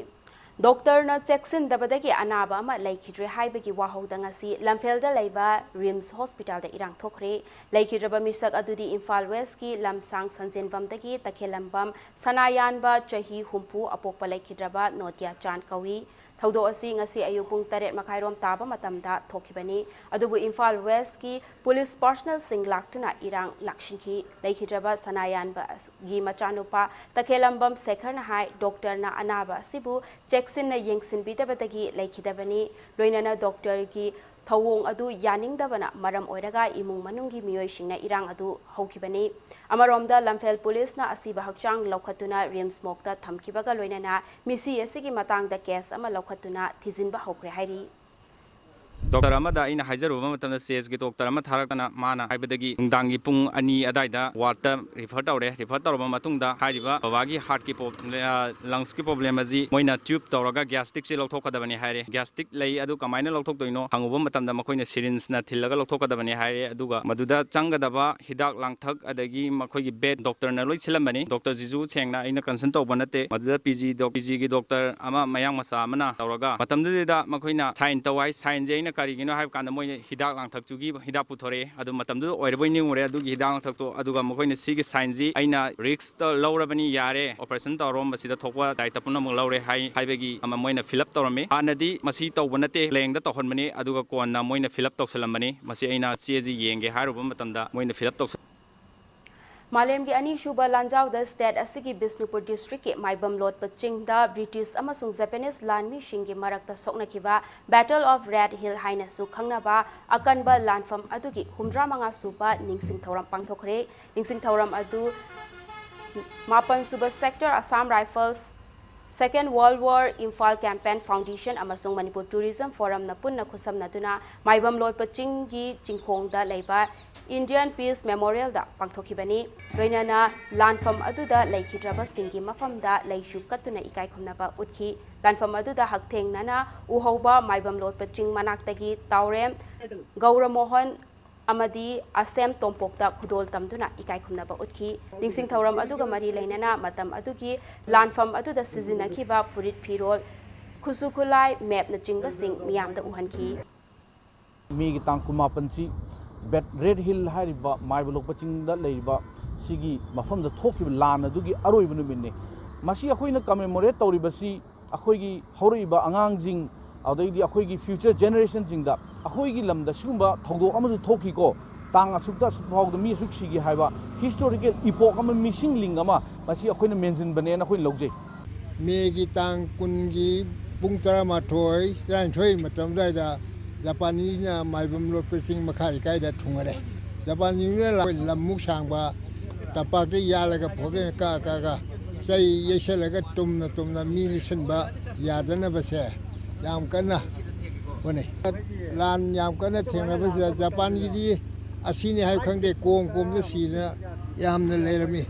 ꯗꯣꯛꯇꯔꯅ ꯆꯦꯛꯁꯤꯟꯗꯕꯗꯒꯤ ꯑꯅꯥꯕ ꯑꯃ ꯂꯩꯈꯤꯗ꯭ꯔꯦ ꯍꯥꯏꯕꯒꯤ ꯋꯥꯍꯧꯗ ꯉꯁꯤ ꯂꯝꯐꯦꯜꯗ ꯂꯩꯕ ꯔꯤꯝꯁ ꯍꯣꯁꯄꯤꯇꯥꯜꯗ ꯏꯔꯥꯡ ꯊꯣꯛꯈ꯭ꯔꯦ꯫ ꯂꯩꯈꯤꯗ꯭ꯔꯕ ꯃꯤꯁꯛ ꯑꯗꯨꯗꯤ ꯏꯝꯐꯥꯜ ꯋꯦꯁꯀꯤ ꯂꯝꯁꯥꯡ ꯁꯟꯖꯦꯟꯕꯝꯗꯒꯤ ꯇꯈꯦꯜꯂꯝꯕꯝ ꯁꯅꯥꯌꯥꯟꯕ, ꯆꯍꯤ ꯍꯨꯝꯐꯨ, ꯑꯄꯣꯛꯄ ꯂꯩꯈꯤꯗ꯭ꯔꯕ ꯅꯣꯗꯤꯌꯥ ꯆꯥꯟ ꯀꯧꯏ꯫ ꯊꯧꯗꯣꯛ ꯑꯁꯤ ꯉꯁꯤ ꯑꯌꯨꯛ ꯄꯨꯡ ꯇꯔꯦꯠ ꯃꯈꯥꯏꯔꯣꯝ ꯇꯥꯕ ꯃꯇꯝꯗ ꯊꯣꯛꯈꯤꯕꯅꯤ꯫ ꯑꯗꯨꯕꯨ ꯏꯝꯐꯥꯜ ꯋꯦꯁꯀꯤ ꯄꯨꯂꯤꯁ ꯄꯥꯔꯁꯅꯦꯜꯁꯤꯡ ꯂꯥꯛꯇꯨꯅ ꯏꯔꯥꯡ ꯂꯥꯛꯁꯤꯟꯈꯤ꯫ ꯂꯩꯈꯤꯗ꯭ꯔꯕ ꯁꯅꯥꯌꯥꯟꯕꯒꯤ ꯃꯆꯥꯅꯨꯄꯥ ꯇꯈꯦꯜꯂꯝꯕꯝ ꯁꯦꯈꯔꯅ ꯍꯥꯏ, ꯗꯣꯛꯇꯔꯅ ꯑꯅꯥꯕ ꯑꯁꯤꯕꯨ ꯆꯦꯛꯁꯤꯟꯅ ꯌꯦꯡꯁꯤꯟꯕꯤꯗꯕꯗꯒꯤ ꯂꯩꯈꯤꯗꯕꯅꯤ꯫ ꯂꯣꯏꯅꯅ ꯗꯣꯛꯇꯔꯒꯤ ꯊꯧꯑꯣꯡ ꯑꯗꯨ ꯌꯥꯅꯤꯡꯗꯕꯅ ꯃꯔꯝ ꯑꯣꯏꯔꯒ ꯏꯃꯨꯡ ꯃꯅꯨꯡꯒꯤ ꯃꯤꯑꯣꯏꯁꯤꯡꯅ ꯏꯔꯥꯡ ꯑꯗꯨ ꯍꯧꯈꯤꯕꯅꯤ꯫ ꯑꯃꯔꯣꯝꯗ ꯂꯝꯐꯦꯜ ꯄꯨꯂꯤꯁꯅ ꯑꯁꯤꯕ ꯍꯛꯆꯥꯡ ꯂꯧꯈꯠꯇꯨꯅ ꯔꯤꯝꯁ ꯃꯣꯔꯒꯇ ꯊꯝꯈꯤꯕꯒ ꯂꯣꯏꯅꯅ ꯃꯤꯁꯤ ꯑꯁꯤꯒꯤ ꯃꯇꯥꯡꯗ ꯀꯦꯁ ꯑꯃ ꯂꯧꯈꯠꯇꯨꯅ ꯊꯤꯖꯤꯟꯕ ꯍꯧꯈ꯭ꯔꯦ ꯍꯥꯏꯔꯤ꯫ ꯗꯣꯛꯇꯔ ꯑꯃꯗ ꯑꯩꯅ ꯍꯥꯏꯖꯔꯨꯕ ꯃꯇꯝꯗ, ꯆꯦꯁꯀꯤ ꯗꯣꯛꯇꯔ ꯑꯃ ꯊꯥꯔꯛꯇꯅ ꯃꯥꯅ ꯍꯥꯏꯕꯗꯒꯤ ꯅꯨꯡꯗꯥꯡꯒꯤ ꯄꯨꯡ ꯑꯅꯤ ꯑꯗꯥꯏꯗ ꯋꯥꯔꯗꯇ ꯔꯤꯐꯔ ꯇꯧꯔꯦ꯫ ꯔꯤꯐꯔ ꯇꯧꯔꯕ ꯃꯇꯨꯡꯗ ꯍꯥꯏꯔꯤꯕ ꯕꯕꯥꯒꯤ ꯍꯥꯔꯠꯀꯤ ꯄ꯭ꯔꯣꯕ꯭ꯂꯦꯝ, ꯑ, ꯂꯪꯁꯀꯤ ꯄ꯭ꯔꯣꯕ꯭ꯂꯦꯝ ꯑꯁꯤ ꯃꯣꯏꯅ ꯇ꯭ꯌꯨꯕ ꯇꯧꯔꯒ ꯒ꯭ꯌꯥꯁꯇꯤꯛꯁꯦ ꯂꯧꯊꯣꯛꯀꯗꯕꯅꯤ ꯍꯥꯏꯔꯦ꯫ ꯒ꯭ꯌꯥꯁꯇꯤꯛ ꯂꯩ, ꯑꯗꯨ ꯀꯃꯥꯏꯅ ꯂꯧꯊꯣꯛꯇꯣꯏꯅꯣ ꯍꯪꯉꯨꯕ ꯃꯇꯝꯗ ꯃꯈꯣꯏꯅ ꯁꯤꯔꯤꯟꯁꯅ ꯊꯤꯜꯂꯒ ꯂꯧꯊꯣꯛꯀꯗꯕꯅꯤ ꯍꯥꯏꯔꯦ꯫ ꯑꯗꯨꯒ ꯃꯗꯨꯗ ꯆꯪꯒꯗꯕ ꯍꯤꯗꯥꯛ ꯂꯥꯡꯊꯛ ꯑꯗꯒꯤ ꯃꯈꯣꯏꯒꯤ ꯕꯦꯗ ꯗꯣꯛꯇꯔꯅ ꯂꯣꯏ ꯁꯤꯜꯂꯝꯕꯅꯤ꯫ ꯗꯣꯛꯇꯔꯁꯤꯁꯨ ꯁꯦꯡꯅ ꯑꯩꯅ ꯀꯟꯁꯜ ꯇꯧꯕ ꯅꯠꯇꯦ꯫ ꯃꯗꯨꯗ ꯄꯤ ꯖꯤ ꯗꯣꯛ-, ꯄꯤ ꯖꯤꯒꯤ ꯗꯣꯛꯇꯔ ꯑꯃ ꯃꯌꯥꯡ ꯃꯆꯥ ꯑꯃꯅ ꯇꯧꯔꯒ ꯃꯇꯝꯗꯨꯗ ꯃꯈꯣꯏꯅ ꯁꯥꯏꯟ ꯇꯧ ꯍꯥꯏ꯫ ꯁꯥꯏꯟꯁꯦ ꯑꯩꯅ ꯀꯔꯤꯒꯤꯅꯣ ꯍꯥꯏꯕ ꯀꯥꯟꯗ ꯃꯣꯏꯅ ꯍꯤꯗꯥꯛ ꯂꯥꯡꯊꯛꯇꯨꯒꯤ ꯍꯤꯗꯥꯛ ꯄꯨꯊꯣꯔꯛꯑꯦ꯫ ꯑꯗꯨ ꯃꯇꯝꯗꯨꯗ ꯑꯣꯏꯔꯕꯣꯏ ꯅꯤꯡꯉꯨꯔꯦ ꯑꯗꯨꯒꯤ ꯍꯤꯗꯥꯛ ꯂꯥꯡꯊꯛꯇꯣ꯫ ꯑꯗꯨꯒ ꯃꯈꯣꯏꯅ ꯁꯤꯒꯤ ꯁꯥꯏꯟꯁꯤ ꯑꯩꯅ ꯔꯤꯛꯁꯇ ꯂꯧꯔꯕꯅꯤ, ꯌꯥꯔꯦ, ꯑꯣꯄꯔꯦꯁꯟ ꯇꯧꯔꯣ, ꯃꯁꯤꯗ ꯊꯣꯛꯄ ꯗꯥꯏꯇ ꯄꯨꯝꯅꯃꯛ ꯂꯧꯔꯦ ꯍꯥꯏ-, ꯍꯥꯏꯕꯒꯤ ꯑꯃ ꯃꯣꯏꯅ ꯐꯤꯜ ꯑꯞ ꯇꯧꯔꯝꯃꯤ꯫ ꯍꯥꯟꯅꯗꯤ ꯃꯁꯤ ꯇꯧꯕ ꯅꯠꯇꯦ, ꯂꯦꯡꯗ ꯇꯧꯍꯟꯕꯅꯤ, ꯑꯗꯨꯒ ꯀꯣꯟꯅ ꯃꯣꯏꯅ ꯐꯤꯜ ꯑꯞ ꯇꯧꯁꯜꯂꯝꯕꯅꯤ꯫ ꯃꯁꯤ ꯑꯩꯅ ꯆꯦꯁꯤ ꯌꯦꯡꯒꯦ ꯍꯥꯏꯔꯨꯕ ꯃꯇꯝꯗ ꯃꯣꯏꯅ ꯐꯤꯜ ꯑꯞ ꯇꯧꯁꯜ- ꯃꯥꯂꯦꯝꯒꯤ ꯑꯅꯤꯁꯨꯕ ꯂꯥꯟꯖꯥꯎꯗ ꯁ꯭ꯇꯦꯠ ꯑꯁꯤꯒꯤ ꯕꯤꯁꯅꯨꯄꯨꯔ ꯗꯤꯁꯇ꯭ꯔꯤꯛꯀꯤ ꯃꯥꯏꯕꯝ ꯂꯣꯠꯄ ꯆꯤꯡꯗ ꯕ꯭ꯔꯤꯇꯤꯁ ꯑꯃꯁꯨꯡ ꯖꯄꯥꯅꯤꯁ ꯂꯥꯟꯃꯤꯁꯤꯡꯒꯤ ꯃꯔꯛꯇ ꯁꯣꯛꯅꯈꯤꯕ Battle of Red Hill ꯍꯥꯏꯅꯁꯨ ꯈꯪꯅꯕ ꯑꯀꯟꯕ ꯂꯥꯟꯐꯝ ꯑꯗꯨꯒꯤ ꯍꯨꯝꯗ꯭ꯔꯥ ꯃꯉꯥ ꯁꯨꯕ ꯅꯤꯡꯁꯤꯡ ꯊꯧꯔꯝ ꯄꯥꯡꯊꯣꯛꯈ꯭ꯔꯦ꯫ ꯅꯤꯡꯁꯤꯡ ꯊꯧꯔꯝ ꯑꯗꯨ ꯃꯥꯄꯟ ꯁꯨꯕ sector Assam rifles, Second World War Imphal Campaign Foundation ꯑꯃꯁꯨꯡ ꯃꯅꯤꯄꯨꯔ ꯇꯨꯔꯤꯖꯝ ꯐꯣꯔꯝꯅ ꯄꯨꯟꯅ ꯈꯨꯠꯁꯝꯅꯗꯨꯅ ꯃꯥꯏꯕꯝ ꯂꯣꯠꯄ ꯆꯤꯡꯒꯤ ꯆꯤꯡꯈꯣꯡꯗ ꯂꯩꯕ Indian Peace Memorialꯗ ꯄꯥꯡꯊꯣꯛꯈꯤꯕꯅꯤ꯫ ꯂꯣꯏꯅꯅ ꯂꯥꯟꯐꯝ ꯑꯗꯨꯗ ꯂꯩꯈꯤꯗ꯭ꯔꯕꯁꯤꯡꯒꯤ ꯃꯐꯝꯗ ꯂꯩꯁꯨ ꯀꯠꯇꯨꯅ ꯏꯀꯥꯏ ꯈꯨꯝꯅꯕ ꯎꯠꯈꯤ꯫ ꯂꯥꯟꯐꯝ ꯑꯗꯨꯗ ꯍꯛꯊꯦꯡꯅꯅ ꯎꯍꯧꯕ ꯃꯥꯏꯕꯝ ꯂꯣꯠꯄ ꯆꯤꯡ ꯃꯅꯥꯛꯇꯒꯤ ꯇꯥꯎꯔꯦꯝ ꯒꯧꯔꯃꯣꯍꯟ ꯑꯃꯗꯤ ꯑꯁꯦꯝ ꯇꯣꯝꯄꯣꯛꯇ ꯈꯨꯗꯣꯜ ꯇꯝꯗꯨꯅ ꯏꯀꯥꯏ ꯈꯨꯝꯅꯕ ꯎꯠꯈꯤ꯫ ꯅꯤꯡꯁꯤꯡ ꯊꯧꯔꯝ ꯑꯗꯨꯒ ꯃꯔꯤ ꯂꯩꯅꯅ ꯃꯇꯝ ꯑꯗꯨꯒꯤ ꯂꯥꯟꯐꯝ ꯑꯗꯨꯗ ꯁꯤꯖꯤꯟꯅꯈꯤꯕ ꯐꯨꯔꯤꯠ ꯐꯤꯔꯣꯜ, ꯈꯨꯠꯁꯨ ꯈꯨꯠꯂꯥꯏ, ꯃꯦꯞꯅꯆꯤꯡꯕꯁꯤꯡ ꯃꯤꯌꯥꯝꯗ ꯎꯍꯟꯈꯤ꯫ ꯃꯦꯒꯤ ꯇꯥꯡ ꯀꯨꯟꯃꯥꯄꯟꯁꯤ ꯕꯦꯠ ꯔꯦꯗ ꯍꯤꯜ ꯍꯥꯏꯔꯤꯕ ꯃꯥꯏꯕ ꯂꯣꯛꯄ ꯆꯤꯡꯗ ꯂꯩꯔꯤꯕ ꯁꯤꯒꯤ ꯃꯐꯝꯗ ꯊꯣꯛꯈꯤꯕ ꯂꯥꯟ ꯑꯗꯨꯒꯤ ꯑꯔꯣꯏꯕ ꯅꯨꯃꯤꯠꯅꯤ꯫ ꯃꯁꯤ ꯑꯩꯈꯣꯏꯅ ꯀꯃꯦꯃꯣꯔꯦꯠ ꯇꯧꯔꯤꯕꯁꯤ ꯑꯩꯈꯣꯏꯒꯤ ꯍꯧꯔꯛꯏꯕ ꯑꯉꯥꯡꯁꯤꯡ, ꯑꯗꯩꯗꯤ ꯑꯩꯈꯣꯏꯒꯤ ꯐ꯭ꯌꯨꯆꯔ ꯖꯦꯅꯦꯔꯦꯁꯟꯁꯤꯡꯗ ꯑꯩꯈꯣꯏꯒꯤ ꯂꯝꯗ ꯁꯤꯒꯨꯝꯕ ꯊꯧꯗꯣꯛ ꯑꯃꯁꯨ ꯊꯣꯛꯈꯤꯀꯣ, ꯇꯥꯡ ꯑꯁꯨꯛꯇ ꯑꯁꯨꯛ ꯐꯥꯎꯗ ꯃꯤ ꯑꯁꯨꯛ ꯁꯤꯈꯤ ꯍꯥꯏꯕ ꯍꯤꯁꯇꯣꯔꯤꯀꯦꯜ ꯏꯄꯣꯛ ꯑꯃ, ꯃꯤꯁꯤꯡꯂꯤꯡ ꯑꯃ ꯃꯁꯤ ꯑꯩꯈꯣꯏꯅ ꯃꯦꯟꯁꯤꯟꯕꯅꯦꯅ ꯑꯩꯈꯣꯏꯅ ꯂꯧꯖꯩ꯫ ꯃꯦꯒꯤ ꯇꯥꯡ ꯀꯨꯟꯒꯤ ꯄꯨꯡ ꯇꯔꯥꯃꯥꯊꯣꯏ, ꯇꯔꯥꯅꯤꯊꯣꯏ ꯃꯇꯝ ꯑꯗꯨꯋꯥꯏꯗ ꯖꯄꯥꯅꯤꯁꯅ ꯃꯥꯏꯕꯝ ꯂꯣꯛꯄ ꯆꯤꯡ ꯃꯈꯥ ꯂꯩꯀꯥꯏꯗ ꯊꯨꯡꯉꯔꯦ꯫ ꯖꯄꯥꯟꯁꯤꯡꯗꯨꯅ ꯂꯥꯛ-, ꯂꯝꯃꯨꯛ ꯁꯥꯡꯕ ꯇꯝꯄꯥꯛꯇ ꯌꯥꯜꯂꯒ ꯐꯣꯔꯛ ꯀꯛꯑ ꯀꯛꯑꯒ ꯆꯩ ꯌꯩꯁꯜꯂꯒ ꯇꯨꯝꯅ ꯇꯨꯝꯅ ꯃꯤ ꯂꯤꯁꯤꯟꯕ ꯌꯥꯗꯅꯕꯁꯦ ꯌꯥꯝ ꯀꯟꯅ ꯍꯣꯠꯅꯩ꯫ ꯂꯥꯟ ꯌꯥꯝ ꯀꯟꯅ ꯊꯦꯡꯅꯕꯁꯤꯗ ꯖꯄꯥꯟꯒꯤꯗꯤ ꯑꯁꯤꯅꯤ ꯍꯥꯏꯕ ꯈꯪꯗꯦ, ꯀꯣꯝ ꯀꯣꯝꯗ ꯁꯤꯗꯅ ꯌꯥꯝꯅ ꯂꯩꯔꯝꯃꯤ꯫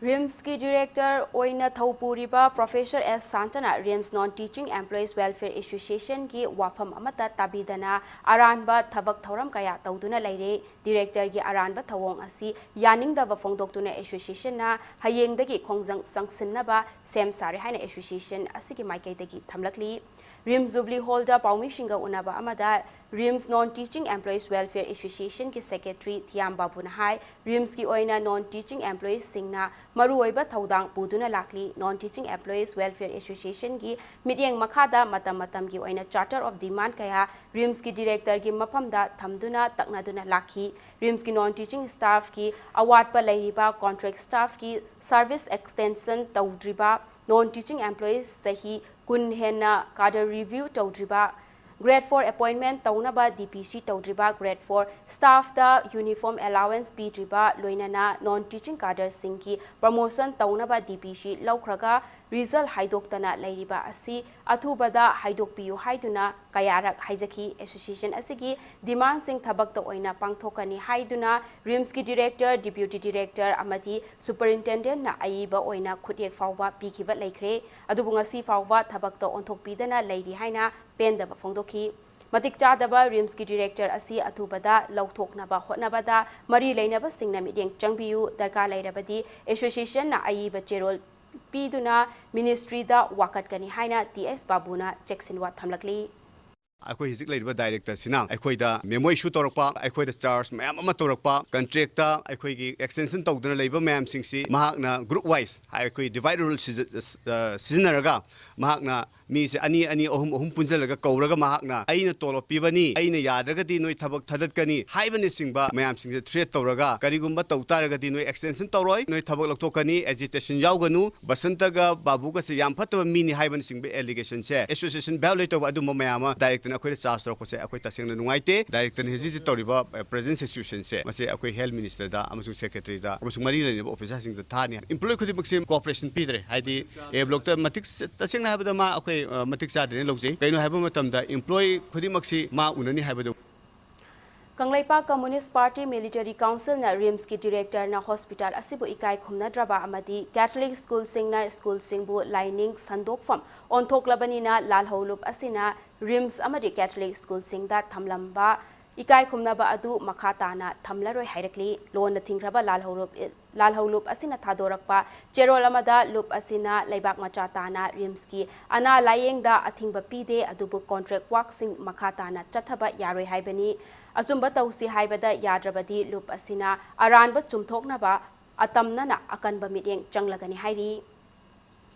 ꯔꯤꯝꯁꯀꯤ ꯗꯤꯔꯦꯛꯇꯔ ꯑꯣꯏꯅ ꯊꯧ ꯄꯨꯔꯤꯕ ꯄ꯭ꯔꯣꯐꯦꯁꯔ ꯑꯦꯁ ꯁꯥꯟꯇꯅ ꯔꯤꯝꯁ ꯅꯣꯟ ꯇꯤꯆꯤꯡ ꯑꯦꯝꯄ꯭ꯂꯣꯌꯤꯁ ꯋꯦꯜꯐꯤꯌꯔ ꯑꯦꯁꯣꯁꯤꯌꯦꯁꯟꯒꯤ ꯋꯥꯐꯝ ꯑꯃꯠꯇ ꯇꯥꯕꯤꯗꯅ ꯑꯔꯥꯟꯕ ꯊꯕꯛ ꯊꯧꯔꯝ ꯀꯌꯥ ꯇꯧꯗꯨꯅ ꯂꯩꯔꯦ꯫ ꯗꯤꯔꯦꯛꯇꯔꯒꯤ ꯑꯔꯥꯟꯕ ꯊꯧꯑꯣꯡ ꯑꯁꯤ ꯌꯥꯅꯤꯡꯗꯕ ꯐꯣꯡꯗꯣꯛꯇꯨꯅ ꯑꯦꯁꯣꯁꯤꯌꯦꯁꯟꯅ ꯍꯌꯦꯡꯗꯒꯤ ꯈꯣꯡꯖꯪ ꯆꯪꯁꯤꯟꯅꯕ ꯁꯦꯝ ꯁꯥꯔꯦ ꯍꯥꯏꯅ ꯑꯦꯁꯣꯁꯤꯌꯦꯁꯟ ꯑꯁꯤꯒꯤ ꯃꯥꯏꯀꯩꯗꯒꯤ ꯊꯝꯂꯛꯂꯤ꯫ ꯔꯤꯝꯁ ꯖꯨꯕꯂꯤ ꯍꯣꯜꯗ ꯄꯥꯎꯃꯤꯁꯤꯡꯒ ꯎꯅꯕ ꯑꯃꯗ ꯔꯤꯝꯁ ꯅꯣꯟ ꯇꯤꯆꯤꯡ ꯑꯦꯝꯄ꯭ꯂꯣꯌꯤꯁ ꯋꯦꯜꯐꯤꯌꯔ ꯑꯦꯁꯣꯁꯤꯌꯦꯁꯟꯒꯤ ꯁꯦꯀ꯭ꯔꯦꯇꯔꯤ ꯊꯤꯌꯥꯝ ꯕꯥꯕꯨꯅ ꯍꯥꯏ, ꯔꯤꯝꯁꯀꯤ ꯑꯣꯏꯅ ꯅꯣꯟ ꯇꯤꯆꯤꯡ ꯑꯦꯝꯄ꯭ꯂꯣꯌꯤꯁꯁꯤꯡꯅ ꯃꯔꯨꯑꯣꯏꯕ ꯊꯧꯗꯥꯡ ꯄꯨꯗꯨꯅ ꯂꯥꯛꯂꯤ꯫ ꯅꯣꯟ ꯇꯤꯆꯤꯡ ꯑꯦꯝꯄ꯭ꯂꯣꯌꯤꯁ ꯋꯦꯜꯐꯤꯌꯔ ꯑꯦꯁꯣꯁꯤꯌꯦꯁꯟꯒꯤ ꯃꯤꯠꯌꯦꯡ ꯃꯈꯥꯗ ꯃꯇꯝ ꯃꯇꯝꯒꯤ ꯑꯣꯏꯅ ꯆꯥꯔꯇꯔ ꯑꯣꯐ ꯗꯤꯃꯥꯟ ꯀꯌꯥ ꯔꯤꯝꯁꯀꯤ ꯗꯤꯔꯦꯛꯇꯔꯒꯤ ꯃꯐꯝꯗ ꯊꯝꯗꯨꯅ ꯇꯛꯅꯗꯨꯅ ꯂꯥꯛꯈꯤ꯫ ꯔꯤꯝꯁꯀꯤ ꯅꯣꯟ ꯇꯤꯆꯤꯡ ꯁ꯭ꯇꯥꯐꯀꯤ ꯑꯋꯥꯠꯄ ꯂꯩꯔꯤꯕ, ꯀꯣꯟꯇ꯭ꯔꯦꯛ ꯁ꯭ꯇꯥꯐꯀꯤ ꯁꯔꯚꯤꯁ ꯑꯦꯛꯁꯇꯦꯟꯁꯟ ꯇꯧꯗ꯭ꯔꯤꯕ, ꯅꯣꯟ ꯇꯤꯆꯤꯡ ꯑꯦꯝꯄ꯭ꯂꯣꯌꯤꯁ ꯆꯍꯤ ꯀꯨꯟ ꯍꯦꯟꯅ ꯀꯥꯗꯔ ꯔꯤꯚ꯭ꯌꯨ ꯇꯧꯗ꯭ꯔꯤꯕ, ꯒ꯭ꯔꯦꯗ ꯐꯣꯔ ꯑꯦꯄꯣꯏꯟꯃꯦꯟ ꯇꯧꯅꯕ ꯗꯤ ꯄꯤ ꯁꯤ ꯇꯧꯗ꯭ꯔꯤꯕ, ꯒ꯭ꯔꯦꯗ ꯐꯣꯔ ꯁ꯭ꯇꯥꯐꯇ ꯌꯨꯅꯤꯐꯣꯔꯝ ꯑꯦꯂꯥꯋꯦꯟꯁ ꯄꯤꯗ꯭ꯔꯤꯕ, ꯂꯣꯏꯅꯅ ꯅꯣꯟ ꯇꯤꯆꯤꯡ ꯀꯥꯗꯔꯁꯤꯡꯒꯤ ꯄ꯭ꯔꯃꯣꯁꯟ ꯇꯧꯅꯕ ꯗꯤ ꯄꯤ ꯁꯤ ꯂꯧꯈ꯭ꯔꯒ ꯔꯤꯖꯜ ꯍꯥꯏꯗꯣꯛꯇꯅ ꯂꯩꯔꯤꯕ ꯑꯁꯤ ꯑꯊꯨꯕꯗ ꯍꯥꯏꯗꯣꯛꯄꯤꯌꯨ ꯍꯥꯏꯗꯨꯅ ꯀꯌꯥꯔꯛ ꯍꯥꯏꯖꯈꯤ꯫ ꯑꯦꯁꯣꯁꯤꯌꯦꯁꯟ ꯑꯁꯤꯒꯤ ꯗꯤꯃꯥꯟꯁꯤꯡ ꯊꯕꯛꯇ ꯑꯣꯏꯅ ꯄꯥꯡꯊꯣꯛꯀꯅꯤ ꯍꯥꯏꯗꯨꯅ ꯔꯤꯝꯁꯀꯤ ꯗꯤꯔꯦꯛꯇꯔ, ꯗꯤꯄ꯭ꯌꯨꯇꯤ ꯗꯤꯔꯦꯛꯇꯔ ꯑꯃꯗꯤ ꯁꯨꯄꯔꯏꯟꯇꯦꯟꯗꯦꯟꯠꯅ ꯑꯏꯕ ꯑꯣꯏꯅ ꯈꯨꯠꯌꯦꯛ ꯐꯥꯎꯕ ꯄꯤꯈꯤꯕ ꯂꯩꯈ꯭ꯔꯦ꯫ ꯑꯗꯨꯕꯨ ꯉꯁꯤ ꯐꯥꯎꯕ ꯊꯕꯛꯇ ꯑꯣꯟꯊꯣꯛꯄꯤꯗꯅ ꯂꯩꯔꯤ ꯍꯥꯏꯅ ꯄꯦꯟꯗꯕ ꯐꯣꯡꯗꯣꯛꯈꯤ꯫ ꯃꯇꯤꯛ ꯆꯥꯗꯕ ꯔꯤꯝꯁꯀꯤ ꯗꯤꯔꯦꯛꯇꯔ ꯑꯁꯤ ꯑꯊꯨꯕꯗ ꯂꯧꯊꯣꯛꯅꯕ ꯍꯣꯠꯅꯕꯗ ꯃꯔꯤ ꯂꯩꯅꯕꯁꯤꯡꯅ ꯃꯤꯠꯌꯦꯡ ꯆꯪꯕꯤꯌꯨ, ꯗꯔꯀꯥꯔ ꯂꯩꯔꯕꯗꯤ ꯑꯦꯁꯣꯁꯤꯌꯦꯁꯟꯅ ꯑꯏꯕ ꯆꯦꯔꯣꯜ ꯄꯤꯗꯨꯅ ꯃꯤꯅꯤꯁꯇ꯭ꯔꯤꯗ ꯋꯥꯀꯠꯀꯅꯤ ꯍꯥꯏꯅ ꯇꯤ ꯑꯦꯁ ꯕꯥꯕꯨꯅ ꯆꯦꯛꯁꯤꯟꯋꯥ ꯊꯝꯂꯛꯂꯤ꯫ ꯑꯩꯈꯣꯏ ꯍꯧꯖꯤꯛ ꯂꯩꯔꯤꯕ ꯗꯥꯏꯔꯦꯛꯇꯔꯁꯤꯅ ꯑꯩꯈꯣꯏꯗ memo issue ꯇꯧꯔꯛꯄ, ꯑꯩꯈꯣꯏꯗ charge ꯃꯌꯥꯝ ꯑꯃ ꯇꯧꯔꯛꯄ, contract ꯑꯩꯈꯣꯏꯒꯤ extension ꯇꯧꯗꯅ ꯂꯩꯕ ꯃꯌꯥꯝꯁꯤꯡꯁꯤ ꯃꯍꯥꯛꯅ group wise, ꯑꯩꯈꯣꯏ divide rule ꯁꯤꯖ-, ꯑ, ꯁꯤꯖꯤꯟꯅꯔꯒ ꯃꯍꯥꯛꯅ ꯃꯤꯁꯦ ꯑꯅꯤ, ꯑꯅꯤ, ꯑꯍꯨꯝ, ꯑꯍꯨꯝ ꯄꯨꯟꯁꯤꯜꯂꯒ ꯀꯧꯔꯒ ꯃꯍꯥꯛꯅ "ꯑꯩꯅ ꯇꯣꯂꯣꯞ ꯄꯤꯕꯅꯤ, ꯑꯩꯅ ꯌꯥꯗ꯭ꯔꯒꯗꯤ ꯅꯣꯏ ꯊꯕꯛ ꯊꯥꯗꯠꯀꯅꯤ" ꯍꯥꯏꯕꯅꯆꯤꯡꯕ ꯃꯌꯥꯝꯁꯤꯡꯁꯦ threat ꯇꯧꯔꯒ, "ꯀꯔꯤꯒꯨꯝꯕ ꯇꯧ ꯇꯥꯔꯒꯗꯤ ꯅꯣꯏ extension ꯇꯧꯔꯣꯏ, ꯅꯣꯏ ꯊꯕꯛ ꯂꯧꯊꯣꯛꯀꯅꯤ, agitation ꯌꯥꯎꯒꯅꯨ, ꯕꯁꯟꯇꯒ ꯕꯥꯕꯨꯒꯁꯦ ꯌꯥꯝ ꯐꯠꯇꯕ ꯃꯤꯅꯤ" ꯍꯥꯏꯕꯅꯆꯤꯡꯕ allegation ꯁꯦ, association violate ꯇꯧꯕ ꯑꯗꯨꯝꯕ ꯃꯌꯥꯝ ꯑꯃ ꯗꯥꯏꯔꯦꯛꯇꯔꯅ ꯑꯩꯈꯣꯏꯗ charge ꯇꯧꯔꯛꯄꯁꯦ ꯑꯩꯈꯣꯏ ꯇꯁꯦꯡꯅ ꯅꯨꯡꯉꯥꯏꯇꯦ꯫ ꯗꯥꯏꯔꯦꯛꯇꯔꯅ ꯍꯧꯖꯤꯛ ꯍꯧꯖꯤꯛ ꯇꯧꯔꯤꯕ, ꯑ, present situation ꯁꯦ, ꯃꯁꯤ ꯑꯩꯈꯣꯏ health minister ꯗ ꯑꯃꯁꯨꯡ secretary ꯗ ꯑꯃꯁꯨꯡ ꯃꯔꯤ ꯂꯩꯅꯕ officer ꯁꯤꯡꯗ ꯊꯥꯅꯤ꯫ Employee ꯈꯨꯗꯤꯡꯃꯛꯁꯦ cooperation ꯄꯤꯗ꯭ꯔꯦ, ꯍꯥꯏꯗꯤ A block ꯇ ꯃꯇꯤꯛ ꯆ-, ꯇꯁꯦꯡꯅ ꯍꯥꯏꯕꯗ ꯃꯥ ꯑꯩꯈꯣꯏ, ꯑ, ꯃꯇꯤꯛ ꯆꯥꯗ꯭ꯔꯦꯅ ꯂꯧꯖꯩ꯫ ꯀꯩꯅꯣ ꯍꯥꯏꯕ ꯃꯇꯝꯗ employee ꯈꯨꯗꯤꯡꯃꯛꯁꯤ ꯃꯥ ꯎꯅꯅꯤ ꯍꯥꯏꯕꯗꯨ꯫ Kangleipak Communist Party Military Council ꯅ RIMS ꯀꯤ director ꯅ hospital ꯑꯁꯤꯕꯨ ꯏꯀꯥꯏ ꯈꯨꯝꯅꯗ꯭ꯔꯕ ꯑꯃꯗꯤ Catholic school ꯁꯤꯡꯅ school ꯁꯤꯡꯕꯨ ꯂꯥꯏꯅꯤꯡ ꯁꯟꯗꯣꯛꯐꯝ ꯑꯣꯟꯊꯣꯛꯂꯕꯅꯤꯅ ꯂꯥꯜꯍꯧꯂꯨꯞ ꯑꯁꯤꯅ RIMS ꯑꯃꯗꯤ Catholic school ꯁꯤꯡꯗ ꯊꯝꯂꯝꯕ ꯏꯀꯥꯏ ꯈꯨꯝꯅꯕ ꯑꯗꯨ ꯃꯈꯥ ꯇꯥꯅ ꯊꯝꯂꯔꯣꯏ ꯍꯥꯏꯔꯛꯂꯤ꯫ ꯂꯣꯟꯅ ꯊꯤꯡꯈ꯭ꯔꯕ ꯂꯥꯜꯍꯧꯂꯨꯞ, ꯂꯥꯜꯍꯧꯂꯨꯞ ꯑꯁꯤꯅ ꯊꯥꯗꯣꯔꯛꯄ ꯆꯦꯔꯣꯜ ꯑꯃꯗ ꯂꯨꯞ ꯑꯁꯤꯅ ꯂꯩꯕꯥꯛ ꯃꯆꯥ ꯇꯥꯅ RIMS ꯀꯤ ꯑꯅꯥ ꯂꯥꯌꯦꯡꯗ ꯑꯊꯤꯡꯕ ꯄꯤꯗꯦ, ꯑꯗꯨꯕꯨ contract work ꯁꯤꯡ ꯃꯈꯥ ꯇꯥꯅ ꯆꯠꯊꯕ ꯌꯥꯔꯣꯏ ꯍꯥꯏꯕꯅꯤ꯫ ꯑꯆꯨꯝꯕ ꯇꯧꯁꯤ ꯍꯥꯏꯕꯗ ꯌꯥꯗ꯭ꯔꯕꯗꯤ ꯂꯨꯞ ꯑꯁꯤꯅ ꯑꯔꯥꯟꯕ ꯆꯨꯝꯊꯣꯛꯅꯕ ꯑꯇꯝꯅꯅ ꯑꯀꯟꯕ ꯃꯤꯠꯌꯦꯡ ꯆꯪꯂꯒꯅꯤ ꯍꯥꯏꯔꯤ꯫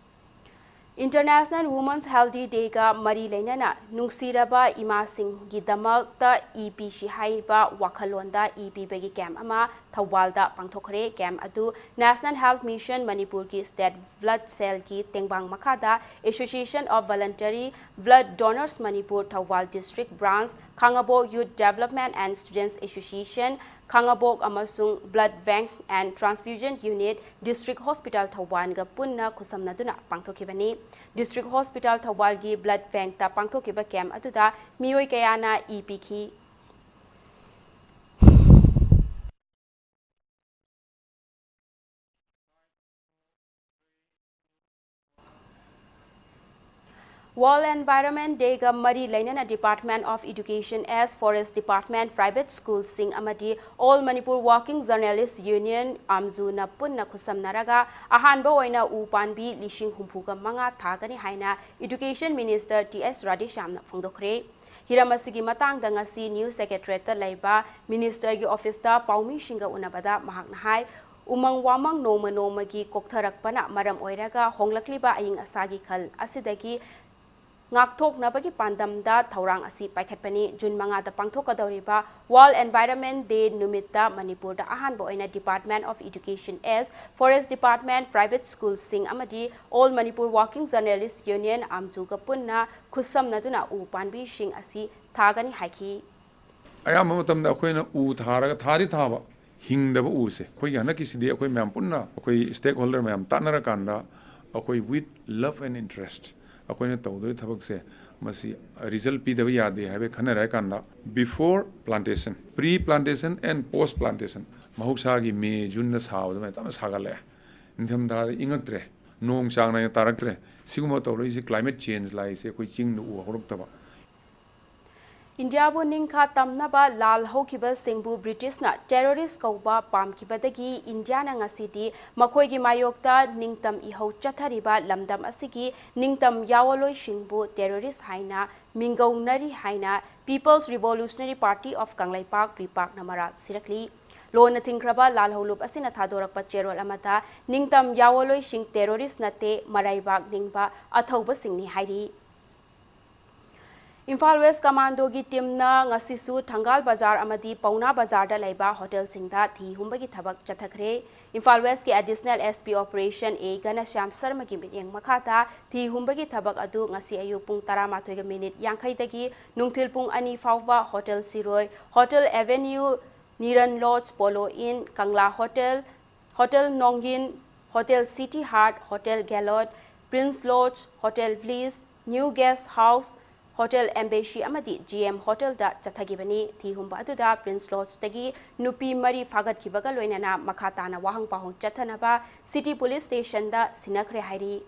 International Women's Healthy Day ꯒ ꯃꯔꯤ ꯂꯩꯅꯅ ꯅꯨꯡꯁꯤꯔꯕ ꯏꯃꯥꯁꯤꯡꯒꯤꯗꯃꯛꯇ ꯏ ꯄꯤꯁꯤ ꯍꯥꯏꯕ ꯋꯥꯈꯜꯂꯣꯟꯗ ꯏ ꯄꯤꯕꯒꯤ camp ꯑꯃ ꯊꯧꯕꯥꯜꯗ ꯄꯥꯡꯊꯣꯛꯈ꯭ꯔꯦ꯫ Camp ꯑꯗꯨ National Health Mission ꯃꯅꯤꯄꯨꯔꯒꯤ state blood cell ꯒꯤ ꯇꯦꯡꯕꯥꯡ ꯃꯈꯥꯗ Association of Voluntary Blood Donors Manipur Thoubal district branch, Khangabok Youth Development and Students Association ꯈꯥꯉꯕꯣꯛ ꯑꯃꯁꯨꯡ Blood Bank and Transfusion Unit, District Hospital ꯊꯧꯕꯥꯜꯒ ꯄꯨꯟꯅ ꯈꯨꯠꯁꯝꯅꯗꯨꯅ ꯄꯥꯡꯊꯣꯛꯈꯤꯕꯅꯤ꯫ District Hospital ꯊꯧꯕꯥꯜꯒꯤ blood bank ꯇ ꯄꯥꯡꯊꯣꯛꯈꯤꯕ camp ꯑꯗꯨꯗ ꯃꯤꯑꯣꯏ ꯀꯌꯥꯅ ꯏ ꯄꯤꯈꯤ꯫ World Environment Day ꯒ ꯃꯔꯤ ꯂꯩꯅꯅ Department of Education S, Forest Department, private school ꯁꯤꯡ ꯑꯃꯗꯤ All Manipur Working Journalist Union, ꯑꯥꯝꯖꯨꯅ ꯄꯨꯟꯅ ꯈꯨꯠꯁꯝꯅꯔꯒ ꯑꯍꯥꯟꯕ ꯑꯣꯏꯅ ꯎ ꯄꯥꯝꯕꯤ ꯂꯤꯁꯤꯡ ꯍꯨꯝꯐꯨꯒ ꯃꯉꯥ ꯊꯥꯒꯅꯤ ꯍꯥꯏꯅ Education Minister ꯇꯤ ꯑꯦꯁ ꯔꯥꯙꯦꯁ꯭ꯌꯥꯝꯅ ꯐꯣꯡꯗꯣꯛꯈ꯭ꯔꯦ꯫ ꯍꯤꯔꯝ ꯑꯁꯤꯒꯤ ꯃꯇꯥꯡꯗ ꯉꯁꯤ New Secretariat ꯇ ꯂꯩꯕ Minister ꯒꯤ office ꯇ ꯄꯥꯎꯃꯤꯁꯤꯡꯒ ꯎꯅꯕꯗ ꯃꯍꯥꯛꯅ ꯍꯥꯏ, ꯎꯃꯪ ꯋꯥꯃꯪ ꯅꯣꯡꯃ ꯅꯣꯡꯃꯒꯤ ꯀꯣꯛꯊꯔꯛꯄꯅ ꯃꯔꯝ ꯑꯣꯏꯔꯒ ꯍꯣꯡꯂꯛꯂꯤꯕ ꯑꯏꯪ ꯑꯁꯥꯒꯤ ꯈꯜ ꯑꯁꯤꯗꯒꯤ ꯉꯥꯛꯊꯣꯛꯅꯕꯒꯤ ꯄꯥꯟꯗꯝꯗ ꯊꯧꯔꯥꯡ ꯑꯁꯤ ꯄꯥꯏꯈꯠꯄꯅꯤ꯫ ꯖꯨꯟ ꯃꯉꯥꯗ ꯄꯥꯡꯊꯣꯛꯀꯗꯧꯔꯤꯕ World Environment Day ꯅꯨꯃꯤꯠꯇ ꯃꯅꯤꯄꯨꯔꯗ ꯑꯍꯥꯟꯕ ꯑꯣꯏꯅ Department of Education S, Forest Department, private school ꯁꯤꯡ ꯑꯃꯗꯤ All Manipur Working Journalist Union, ꯑꯥꯝꯖꯨꯒ ꯄꯨꯟꯅ ꯈꯨꯠꯁꯝꯅꯗꯨꯅ ꯎ ꯄꯥꯝꯕꯤꯁꯤꯡ ꯑꯁꯤ ꯊꯥꯒꯅꯤ ꯍꯥꯏꯈꯤ꯫ ꯑꯌꯥꯝꯕ ꯃꯇꯝꯗ ꯑꯩꯈꯣꯏꯅ ꯎ ꯊꯥꯔꯒ, ꯊꯥꯗꯤ ꯊꯥꯕ, ꯍꯤꯡꯗꯕ ꯎꯁꯦ꯫ ꯑꯩꯈꯣꯏꯒꯤ ꯍꯟꯗꯛꯀꯤꯁꯤꯗꯤ ꯑꯩꯈꯣꯏ ꯃꯌꯥꯝ ꯄꯨꯟꯅ, ꯑꯩꯈꯣꯏ stakeholder ꯃꯌꯥꯝ ꯇꯥꯟꯅꯔꯀꯥꯟꯗ, ꯑꯩꯈꯣꯏ with love and interest ꯑꯩꯈꯣꯏꯅ ꯇꯧꯗꯣꯏ ꯊꯕꯛꯁꯦ, ꯃꯁꯤ result ꯄꯤꯗꯕ ꯌꯥꯗꯦ ꯍꯥꯏꯕ ꯈꯟꯅꯔꯦ ꯍꯥꯏ ꯀꯥꯟꯗ, before plantation, pre plantation and post plantation, ꯃꯍꯧꯁꯥꯒꯤ ꯃꯦ, ꯖꯨꯟꯗ ꯁꯥꯕ ꯑꯗꯨꯃꯥꯏꯅ ꯇꯞꯅ ꯁꯥꯒꯠꯂꯛꯑꯦ꯫ ꯅꯤꯡꯊꯝꯊꯥꯗ ꯏꯪꯉꯛꯇ꯭ꯔꯦ, ꯅꯣꯡ ꯆꯥꯡ ꯅꯥꯏꯅ ꯇꯥꯔꯛꯇ꯭ꯔꯦ꯫ ꯁꯤꯒꯨꯝꯕ ꯇꯧꯔꯛꯏꯁꯦ climate change ꯂꯥꯛꯏꯁꯦ, ꯑꯩꯈꯣꯏ ꯆꯤꯡꯗ ꯎ ꯍꯧꯔꯛꯇꯕ꯫ ꯏꯟꯗꯤꯌꯥꯕꯨ ꯅꯤꯡꯈꯥ ꯇꯝꯅꯕ ꯂꯥꯜ ꯍꯧꯈꯤꯕꯁꯤꯡꯕꯨ ꯕ꯭ꯔꯤꯇꯤꯁꯅ terrorist ꯀꯧꯕ ꯄꯥꯝꯈꯤꯕꯗꯒꯤ ꯏꯟꯗꯤꯌꯥꯅ ꯉꯁꯤꯗꯤ ꯃꯈꯣꯏꯒꯤ ꯃꯥꯌꯣꯛꯇ ꯅꯤꯡꯇꯝ ꯏꯍꯧ ꯆꯠꯊꯔꯤꯕ ꯂꯝꯗꯝ ꯑꯁꯤꯒꯤ ꯅꯤꯡꯇꯝ ꯌꯥꯑꯣꯂꯣꯏꯁꯤꯡꯕꯨ terrorist ꯍꯥꯏꯅ ꯃꯤꯡꯒꯧꯅꯔꯤ ꯍꯥꯏꯅ People's Revolutionary Party of Kangleipak, ꯄ꯭ꯔꯤꯄꯥꯛꯅ ꯃꯔꯥꯜ ꯁꯤꯔꯛꯂꯤ꯫ ꯂꯣꯟꯅ ꯊꯤꯡꯈ꯭ꯔꯕ ꯂꯥꯜꯍꯧꯂꯨꯞ ꯑꯁꯤꯅ ꯊꯥꯗꯣꯔꯛꯄ ꯆꯦꯔꯣꯜ ꯑꯃꯗ ꯅꯤꯡꯇꯝ ꯌꯥꯑꯣꯂꯣꯏꯁꯤꯡ terrorist ꯅꯠꯇꯦ, ꯃꯔꯩꯕꯥꯛ ꯅꯤꯡꯕ ꯑꯊꯧꯕꯁꯤꯡꯅꯤ ꯍꯥꯏꯔꯤ꯫ ꯏꯝꯐꯥꯜ West Commando ꯒꯤ team ꯅ ꯉꯁꯤꯁꯨ ꯊꯪꯒꯥꯜ ꯕꯖꯥꯔ ꯑꯃꯗꯤ ꯄꯧꯅꯥ ꯕꯖꯥꯔꯗ ꯂꯩꯕ hotel ꯁꯤꯡꯗ ꯊꯤ ꯍꯨꯝꯕꯒꯤ ꯊꯕꯛ ꯆꯠꯊꯈ꯭ꯔꯦ꯫ ꯏꯝꯐꯥꯜ West ꯀꯤ Additional S P Operation A ꯘꯅꯁ꯭ꯌꯥꯝ ꯁꯔꯃꯒꯤ ꯃꯤꯠꯌꯦꯡ ꯃꯈꯥꯗ ꯊꯤ ꯍꯨꯝꯕꯒꯤ ꯊꯕꯛ ꯑꯗꯨ ꯉꯁꯤ ꯑꯌꯨꯛ ꯄꯨꯡ ꯇꯔꯥꯃꯥꯊꯣꯏꯒ minute ꯌꯥꯡꯈꯩꯗꯒꯤ ꯅꯨꯡꯊꯤꯜ ꯄꯨꯡ ꯑꯅꯤ ꯐꯥꯎꯕ Hotel ꯁꯤꯔꯣꯏ, Hotel Avenue, Niran Lodge, Polo Inn, Kangla Hotel, Hotel Nongin, Hotel City Heart, Hotel Gallot, Prince Lodge, Hotel Bliss, New Guest House, Hotel Embassy ꯑꯃꯗꯤ G M Hotel ꯗ ꯆꯠꯊꯈꯤꯕꯅꯤ꯫ ꯊꯤ ꯍꯨꯝꯕ ꯑꯗꯨꯗ Prince Lodge ꯇꯒꯤ ꯅꯨꯄꯤ ꯃꯔꯤ ꯐꯥꯒꯠꯈꯤꯕꯒ ꯂꯣꯏꯅꯅ ꯃꯈꯥ ꯇꯥꯅ ꯋꯥꯍꯪ ꯄꯥꯎꯍꯪ ꯆꯠꯊꯅꯕ City Police Station ꯗ ꯁꯤꯟꯅꯈ꯭ꯔꯦ ꯍꯥꯏꯔꯤ꯫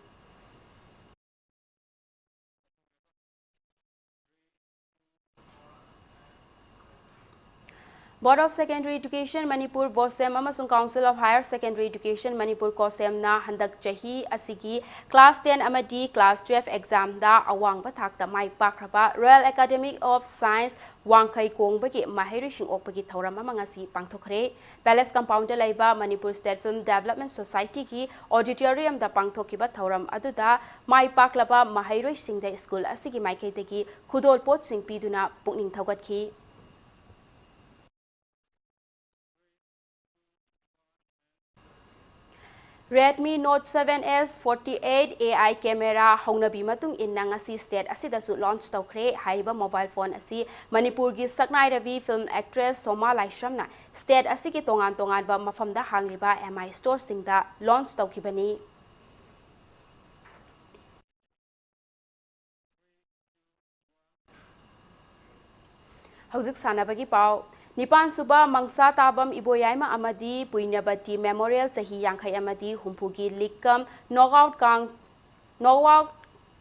Board of Secondary Education Manipur, BOSEM, ꯑꯃꯁꯨꯡ Council of Higher Secondary Education Manipur, COHSEM, ꯅ ꯍꯟꯗꯛ ꯆꯍꯤ ꯑꯁꯤꯒꯤ class ten ꯑꯃꯗꯤ class twelve exam ꯗ ꯑꯋꯥꯡꯕ ꯊꯥꯛꯇ ꯃꯥꯏ ꯄꯥꯛꯈ꯭ꯔꯕ Royal Academy of Science ꯋꯥꯡꯈꯩ ꯀꯣꯡꯕꯒꯤ ꯃꯍꯩꯔꯣꯏꯁꯤꯡ ꯑꯣꯛꯄꯒꯤ ꯊꯧꯔꯝ ꯑꯃ ꯉꯁꯤ ꯄꯥꯡꯊꯣꯛꯈ꯭ꯔꯦ꯫ Palace Compound ꯗ ꯂꯩꯕ Manipur State Film Development Society ꯒꯤ auditorium ꯗ ꯄꯥꯡꯊꯣꯛꯈꯤꯕ ꯊꯧꯔꯝ ꯑꯗꯨꯗ ꯃꯥꯏ ꯄꯥꯛꯂꯕ ꯃꯍꯩꯔꯣꯏꯁꯤꯡꯗ school ꯑꯁꯤꯒꯤ ꯃꯥꯏꯀꯩꯗꯒꯤ ꯈꯨꯗꯣꯜꯄꯣꯠꯁꯤꯡ ꯄꯤꯗꯨꯅ ꯄꯨꯛꯅꯤꯡ ꯊꯧꯒꯠꯈꯤ꯫ Redmi Note seven S forty-eight A I camera ꯍꯧꯅꯕꯤ ꯃꯇꯨꯡ ꯏꯟꯅ ꯉꯁꯤ state ꯑꯁꯤꯗꯁꯨ launch ꯇꯧꯈ꯭ꯔꯦ꯫ ꯍꯥꯏꯔꯤꯕ mobile phone ꯑꯁꯤ ꯃꯅꯤꯄꯨꯔꯒꯤ ꯁꯛꯅꯥꯏꯔꯕꯤ film actress ꯁꯣꯃꯥ ꯂꯥꯏꯁ꯭ꯔꯝꯅ state ꯑꯁꯤꯒꯤ ꯇꯣꯉꯥꯟ ꯇꯣꯉꯥꯟꯕ ꯃꯐꯝꯗ ꯍꯥꯡꯂꯤꯕ M I store ꯁꯤꯡꯗ launch ꯇꯧꯈꯤꯕꯅꯤ꯫ ꯍꯧꯖꯤꯛ ꯁꯥꯟꯅꯕꯒꯤ ꯄꯥꯎ꯫ ꯅꯤꯄꯥꯟ ꯁꯨꯕ ꯃꯪꯁꯥ ꯇꯥꯕꯝ ꯏꯕꯣꯌꯥꯏꯃ ꯑꯃꯗꯤ ꯄꯨꯏꯅꯕꯇꯤ Memorial ꯆꯍꯤ ꯌꯥꯡꯈꯩ ꯑꯃꯗꯤ ꯍꯨꯝꯐꯨꯒꯤ league cum knockout ꯀꯥꯡ, knockout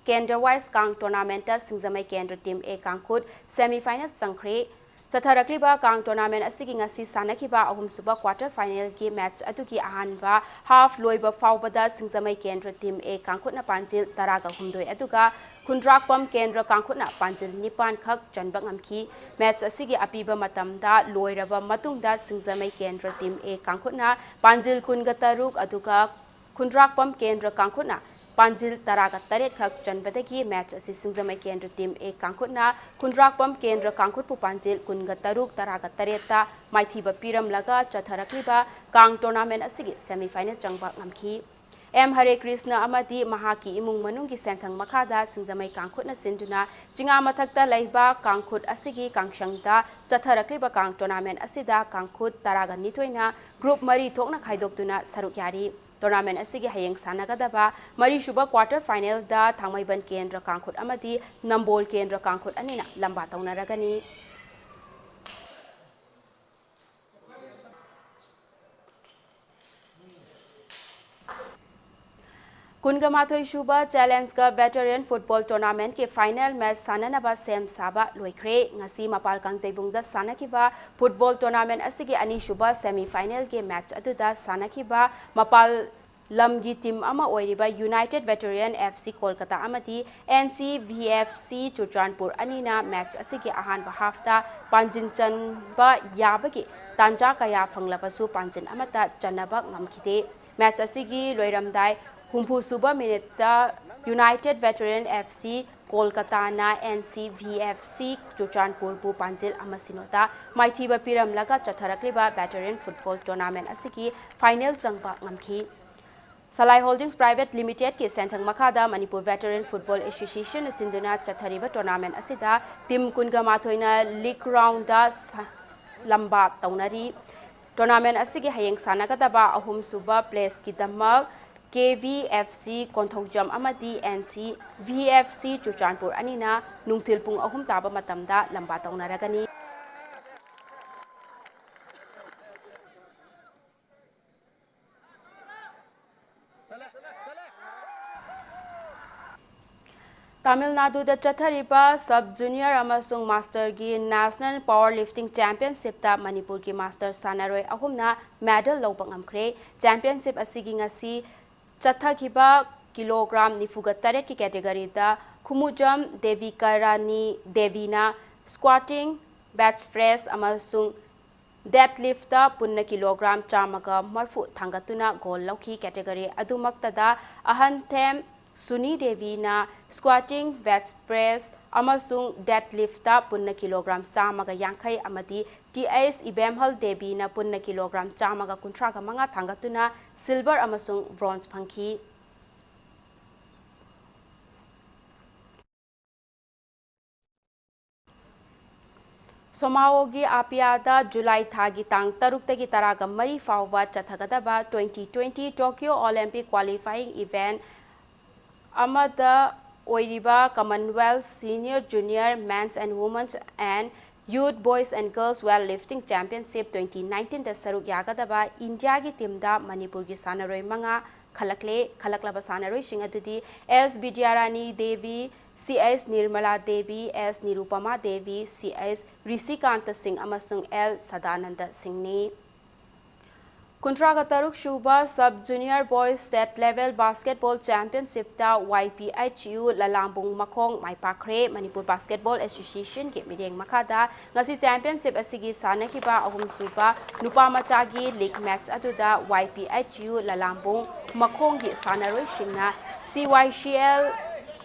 ꯀꯦꯟꯗ꯭ꯔ wise ꯀꯥꯡ tournament ꯇ ꯁꯤꯡꯖꯃꯩ ꯀꯦꯟꯗ꯭ꯔ team A ꯀꯥꯡꯈꯨꯠ semi final ꯆꯪꯈ꯭ꯔꯦ꯫ ꯆꯠꯊꯔꯛꯂꯤꯕ ꯀꯥꯡ tournament ꯑꯁꯤꯒꯤ ꯉꯁꯤ ꯁꯥꯟꯅꯈꯤꯕ ꯑꯍꯨꯝꯁꯨꯕ quarter final ꯒꯤ match ꯑꯗꯨꯒꯤ ꯑꯍꯥꯟꯕ half ꯂꯣꯏꯕ ꯐꯥꯎꯕꯗ ꯁꯤꯡꯖꯃꯩ ꯀꯦꯟꯗ꯭ꯔ team A ꯀꯥꯡꯈꯨꯠꯅ ꯄꯥꯟꯖꯤꯜ ꯇꯔꯥꯒ ꯍꯨꯝꯗꯣꯏ ꯑꯗꯨꯒ ꯈꯨꯟꯗ꯭ꯔꯥꯛꯄꯝ ꯀꯦꯟꯗ꯭ꯔ ꯀꯥꯡꯈꯨꯠꯅ ꯄꯥꯟꯖꯤꯜ ꯅꯤꯄꯥꯟ ꯈꯛ ꯆꯟꯕ ꯉꯝꯈꯤ꯫ Match ꯑꯁꯤꯒꯤ ꯑꯄꯤꯕ ꯃꯇꯝꯗ ꯂꯣꯏꯔꯕ ꯃꯇꯨꯡꯗ ꯁꯤꯡꯖꯃꯩ ꯀꯦꯟꯗ꯭ꯔ team A ꯀꯥꯡꯈꯨꯠꯅ ꯄꯥꯟꯖꯤꯜ ꯀꯨꯟꯒ ꯇꯔꯨꯛ ꯑꯗꯨꯒ ꯈꯨꯟꯗ꯭ꯔꯥꯛꯄꯝ ꯀꯦꯟꯗ꯭ꯔ ꯀꯥꯡꯈꯨꯠꯅ ꯄꯥꯟꯖꯤꯜ ꯇꯔꯥꯒ ꯇꯔꯦꯠ ꯈꯛ ꯆꯟꯕꯗꯒꯤ match ꯑꯁꯤ ꯁꯤꯡꯖꯃꯩ ꯀꯦꯟꯗ꯭ꯔ team A ꯀꯥꯡꯈꯨꯠꯅ ꯈꯨꯟꯗ꯭ꯔꯥꯛꯄꯝ ꯀꯦꯟꯗ꯭ꯔ ꯀꯥꯡꯈꯨꯠꯄꯨ ꯄꯥꯟꯖꯤꯜ ꯀꯨꯟꯒ ꯇꯔꯨꯛ, ꯇꯔꯥꯒ ꯇꯔꯦꯠꯇ ꯃꯥꯏꯊꯤꯕ ꯄꯤꯔꯝꯂꯒ ꯆꯠꯊꯔꯛꯂꯤꯕ ꯀꯥꯡ tournament ꯑꯁꯤꯒꯤ semi final ꯆꯪꯕ ꯉꯝꯈꯤ꯫ ꯑꯦꯝ ꯍꯔꯦ ꯀ꯭ꯔꯤꯁꯅ ꯑꯃꯗꯤ ꯃꯍꯥꯛꯀꯤ ꯏꯃꯨꯡ ꯃꯅꯨꯡꯒꯤ ꯁꯦꯟꯊꯪ ꯃꯈꯥꯗ ꯁꯤꯡꯖꯃꯩ ꯀꯥꯡꯈꯨꯠꯅ ꯁꯤꯟꯗꯨꯅ ꯆꯤꯉꯥ ꯃꯊꯛꯇ ꯂꯩꯕ ꯀꯥꯡꯈꯨꯠ ꯑꯁꯤꯒꯤ ꯀꯥꯡꯁꯪꯗ ꯆꯠꯊꯔꯛꯂꯤꯕ ꯀꯥꯡ tournament ꯑꯁꯤꯗ ꯀꯥꯡꯈꯨꯠ ꯇꯔꯥꯒ ꯅꯤꯊꯣꯏꯅ group ꯃꯔꯤ ꯊꯣꯛꯅ ꯈꯥꯏꯗꯣꯛꯇꯨꯅ ꯁꯔꯨꯛ ꯌꯥꯔꯤ꯫ Tournament ꯑꯁꯤꯒꯤ ꯍꯌꯦꯡ ꯁꯥꯟꯅꯒꯗꯕ ꯃꯔꯤꯁꯨꯕ quarter final ꯗ ꯊꯥꯡꯃꯩꯕꯟ ꯀꯦꯟꯗ꯭ꯔ ꯀꯥꯡꯈꯨꯠ ꯑꯃꯗꯤ ꯅꯝꯕꯣꯜ ꯀꯦꯟꯗ꯭ꯔ ꯀꯥꯡꯈꯨꯠ ꯑꯅꯤꯅ ꯂꯝꯕꯥ ꯇꯧꯅꯔꯒꯅꯤ꯫ ꯀꯨꯟꯒ ꯃꯥꯊꯣꯏ ꯁꯨꯕ ꯆꯦꯂꯦꯟꯖꯀ ꯚꯦꯇꯔꯤꯌꯟ ꯐꯨꯠꯕꯣꯜ ꯇꯣꯔꯅꯥꯃꯦꯟꯠꯀꯤ ꯐꯥꯏꯅꯦꯜ ꯃꯦꯆ ꯁꯥꯟꯅꯅꯕ ꯁꯦꯝ ꯁꯥꯕ ꯂꯣꯏꯈ꯭ꯔꯦ꯫ ꯉꯁꯤ ꯃꯄꯥꯜ ꯀꯥꯡꯖꯩꯕꯨꯡꯗ ꯁꯥꯟꯅꯈꯤꯕ ꯐꯨꯠꯕꯣꯜ ꯇꯣꯔꯅꯥꯃꯦꯟꯠ ꯑꯁꯤꯒꯤ ꯑꯅꯤꯁꯨꯕ ꯁꯦꯃꯤ ꯐꯥꯏꯅꯦꯜꯒꯤ ꯃꯦꯆ ꯑꯗꯨꯗ ꯁꯥꯟꯅꯈꯤꯕ ꯃꯄꯥꯜ ꯂꯝꯒꯤ ꯇꯤꯝ ꯑꯃ ꯑꯣꯏꯔꯤꯕ ꯌꯨꯅꯥꯏꯇꯦꯗ ꯚꯦꯇꯔꯤꯌꯟ ꯑꯦꯐ ꯁꯤ ꯀꯣꯜꯀꯇꯥ ꯑꯃꯗꯤ ꯑꯦꯟ ꯁꯤ ꯚꯤ ꯑꯦꯐ ꯁꯤ ꯆꯨꯔꯆꯥꯟꯄꯨꯔ ꯑꯅꯤꯅ ꯃꯦꯆ ꯑꯁꯤꯒꯤ ꯑꯍꯥꯟꯕ ꯍꯥꯐꯇ ꯄꯥꯟꯖꯤꯟ ꯆꯟꯕ ꯌꯥꯕꯒꯤ ꯇꯥꯟꯖꯥ ꯀꯌꯥ ꯐꯪꯂꯕꯁꯨ ꯄꯥꯟꯖꯤꯟ ꯑꯃꯠꯇ ꯆꯟꯅꯕ ꯉꯝꯈꯤꯗꯦ꯫ ꯃꯦꯆ ꯑꯁꯤꯒꯤ ꯂꯣꯏꯔꯝꯗꯥꯏ ꯍꯨꯝꯐꯨ ꯁꯨꯕ ꯃꯤꯅꯤꯠꯇ ꯌꯨꯅꯥꯏꯇꯦꯗ ꯚꯦꯇꯔꯤꯌꯟ ꯑꯦꯐ ꯁꯤ ꯀꯣꯜꯀꯇꯥꯅ N C V F C ꯆꯨꯔꯆꯥꯟꯄꯨꯔꯕꯨ ꯄꯥꯟꯖꯤꯜ ꯑꯃ ꯁꯤꯅꯣꯗ ꯃꯥꯏꯊꯤꯕ ꯄꯤꯔꯝꯂꯒ ꯆꯠꯊꯔꯛꯂꯤꯕ ꯚꯦꯇꯔꯤꯌꯟ ꯐꯨꯠꯕꯣꯜ ꯇꯣꯔꯅꯥꯃꯦꯟꯠ ꯑꯁꯤꯒꯤ ꯐꯥꯏꯅꯦꯜ ꯆꯪꯕ ꯉꯝꯈꯤ꯫ ꯁꯂꯥꯏ ꯍꯣꯜꯗꯤꯡꯁ ꯄ꯭ꯔꯥꯏꯚꯦꯠ ꯂꯤꯃꯤꯇꯦꯗꯀꯤ ꯁꯦꯟꯊꯪ ꯃꯈꯥꯗ ꯃꯅꯤꯄꯨꯔ ꯚꯦꯇꯔꯤꯌꯟ ꯐꯨꯠꯕꯣꯜ ꯑꯦꯁꯣꯁꯤꯌꯦꯁꯟꯅ ꯁꯤꯟꯗꯨꯅ ꯆꯠꯊꯔꯤꯕ ꯇꯣꯔꯅꯥꯃꯦꯟꯠ ꯑꯁꯤꯗ ꯇꯤꯝ ꯀꯨꯟꯒ ꯃꯥꯊꯣꯏꯅ ꯂꯤꯒ ꯔꯥꯎꯟꯗ ꯁ-, ꯂꯝꯕꯥ ꯇꯧꯅꯔꯤ꯫ ꯇꯣꯔꯅꯥꯃꯦꯟꯠ ꯑꯁꯤꯒꯤ ꯍꯌꯦꯡ ꯁꯥꯟꯅꯒꯗꯕ ꯑꯍꯨꯝꯁꯨꯕ ꯄ꯭ꯂꯦꯁꯀꯤꯗꯃꯛ ꯀꯦ ꯚꯤ ꯑꯦꯐ ꯁꯤ ꯀꯣꯟꯊꯧꯖꯝ ꯑꯃꯗꯤ ꯑꯦꯟ ꯁꯤ ꯚꯤ ꯑꯦꯐ ꯁꯤ ꯆꯨꯔꯆꯥꯟꯄꯨꯔ ꯑꯅꯤꯅ ꯅꯨꯡꯊꯤꯜ ꯄꯨꯡ ꯑꯍꯨꯝ ꯇꯥꯕ ꯃꯇꯝꯗ ꯂꯝꯕꯥ ꯇꯧꯅꯔꯒꯅꯤ꯫ ꯇꯥꯃꯤꯜ ꯅꯥꯗꯨꯗ ꯆꯠꯊꯔꯤꯕ ꯁꯕ ꯖꯨꯅꯤꯌꯔ ꯑꯃꯁꯨꯡ ꯃꯥꯁꯇꯔꯒꯤ ꯅꯦꯁꯅꯦꯜ ꯄꯥꯋꯔ ꯂꯤꯐꯇꯤꯡ ꯆꯦꯝꯄꯤꯌꯟꯁꯤꯞꯇ ꯃꯅꯤꯄꯨꯔꯒꯤ ꯃꯥꯁꯇꯔ ꯁꯥꯟꯅꯔꯣꯏ ꯑꯍꯨꯝꯅ ꯃꯦꯗꯜ ꯂꯧꯕ ꯉꯝꯈ꯭ꯔꯦ꯫ ꯆꯦꯝꯄꯤꯌꯟꯁꯤꯞ ꯑꯁꯤꯒꯤ ꯉꯁꯤ ꯆꯠꯊꯈꯤꯕ ꯀꯤꯂꯣꯒ꯭ꯔꯥꯝ ꯅꯤꯐꯨꯒ ꯇꯔꯦꯠꯀꯤ ꯀꯦꯇꯦꯒꯣꯔꯤꯗ ꯈꯨꯃꯨꯖꯝ ꯗꯦꯕꯤꯀꯔꯥꯅꯤ ꯗꯦꯕꯤꯅ ꯁ꯭ꯀ꯭ꯋꯥꯇꯤꯡ, ꯕꯦꯟꯆ ꯄ꯭ꯔꯦꯁ ꯑꯃꯁꯨꯡ ꯗꯦꯗ ꯂꯤꯐꯇ ꯄꯨꯟꯅ ꯀꯤꯂꯣꯒ꯭ꯔꯥꯝ ꯆꯥꯝꯃꯒ ꯃꯔꯤꯐꯨ ꯊꯥꯡꯒꯠꯇꯨꯅ ꯒꯣꯜ ꯂꯧꯈꯤ꯫ ꯀꯦꯇꯦꯒꯣꯔꯤ ꯑꯗꯨꯃꯛꯇꯗ ꯑꯍꯟꯊꯦꯝ ꯁꯨꯅꯤ ꯗꯦꯕꯤꯅ ꯁ꯭ꯀ꯭ꯋꯥꯇꯤꯡ, ꯕꯦꯟꯆ ꯄ꯭ꯔꯦꯁ ꯑꯃꯁꯨꯡ ꯗꯦꯗ ꯂꯤꯐꯇ ꯄꯨꯟꯅ ꯀꯤꯂꯣꯒ꯭ꯔꯥꯝ ꯆꯥꯝꯃꯒ ꯌꯥꯡꯈꯩ ꯑꯃꯗꯤ ꯇꯤ ꯑꯩꯆ ꯏꯕꯦꯝꯍꯜ ꯗꯦꯕꯤꯅ ꯄꯨꯟꯅ ꯀꯤꯂꯣꯒ꯭ꯔꯥꯝ ꯆꯥꯝꯃꯒ ꯀꯨꯟꯊ꯭ꯔꯥꯒ ꯃꯉꯥ ꯊꯥꯡꯒꯠꯇꯨꯅ ꯁꯤꯜꯚꯔ ꯑꯃꯁꯨꯡ ꯕ꯭ꯔꯣꯟꯖ ꯐꯪꯈꯤ꯫ ꯁꯣꯃꯥꯋꯣꯒꯤ ꯑꯄꯤꯌꯥꯗ ꯖꯨꯂꯥꯏ ꯊꯥꯒꯤ ꯇꯥꯡ ꯇꯔꯨꯛꯇꯒꯤ ꯇꯔꯥꯒ ꯃꯔꯤ ꯐꯥꯎꯕ ꯆꯠꯊꯒꯗꯕ twenty twenty Tokyo Olympic qualifying event ꯑꯃꯗ ꯑꯣꯏꯔꯤꯕ Commonwealth Senior Junior Men's and Women's and Youth Boys and Girls Weightlifting Championship twenty nineteenꯗ ꯁꯔꯨꯛ ꯌꯥꯒꯗꯕ ꯏꯟꯗꯤꯌꯥꯒꯤ ꯇꯤꯝꯗ ꯃꯅꯤꯄꯨꯔꯒꯤ ꯁꯥꯟꯅꯔꯣꯏ ꯃꯉꯥ ꯈꯜꯂꯛꯂꯦ꯫ ꯈꯜꯂꯛꯂꯕ ꯁꯥꯟꯅꯔꯣꯏꯁꯤꯡ ꯑꯗꯨꯗꯤ ꯑꯦꯁ ꯕꯤꯗ꯭ꯌꯥꯔꯥꯅꯤ ꯗꯦꯕꯤ, ꯁꯤ ꯑꯦꯁ ꯅꯤꯔꯃꯂꯥ ꯗꯦꯕꯤ, ꯑꯦꯁ ꯅꯤꯔꯨꯄꯃꯥ ꯗꯦꯕꯤ, ꯁꯤ ꯑꯦꯁ ꯔꯤꯁꯤꯀꯥꯟꯇ ꯁꯤꯡ ꯑꯃꯁꯨꯡ ꯑꯦꯜ ꯁꯗꯥꯅꯟꯗ ꯁꯤꯡꯅꯤ꯫ ꯀꯨꯟꯊ꯭ꯔꯥꯒ ꯇꯔꯨꯛ ꯁꯨꯕ Sub Junior Boys State Level Basketball Championshipꯇ ꯋꯥꯏ ꯄꯤ ꯑꯩꯆ ꯌꯨ ꯂꯂꯥꯝꯕꯨꯡ ꯃꯈꯣꯡ ꯃꯥꯏ ꯄꯥꯛꯈ꯭ꯔꯦ꯫ ꯃꯅꯤꯄꯨꯔ Basketball Associationꯒꯤ ꯃꯤꯠꯌꯦꯡ ꯃꯈꯥꯗ ꯉꯁꯤ championship ꯑꯁꯤꯒꯤ ꯁꯥꯟꯅꯈꯤꯕ ꯑꯍꯨꯝꯁꯨꯕ ꯅꯨꯄꯥ ꯃꯆꯥꯒꯤ league match ꯑꯗꯨꯗ ꯋꯥꯏ ꯄꯤ ꯑꯩꯆ ꯌꯨ ꯂꯂꯥꯝꯕꯨꯡ ꯃꯈꯣꯡꯒꯤ ꯁꯥꯟꯅꯔꯣꯏꯁꯤꯡꯅ ꯁꯤ ꯋꯥꯏ ꯁꯤ ꯑꯦꯜ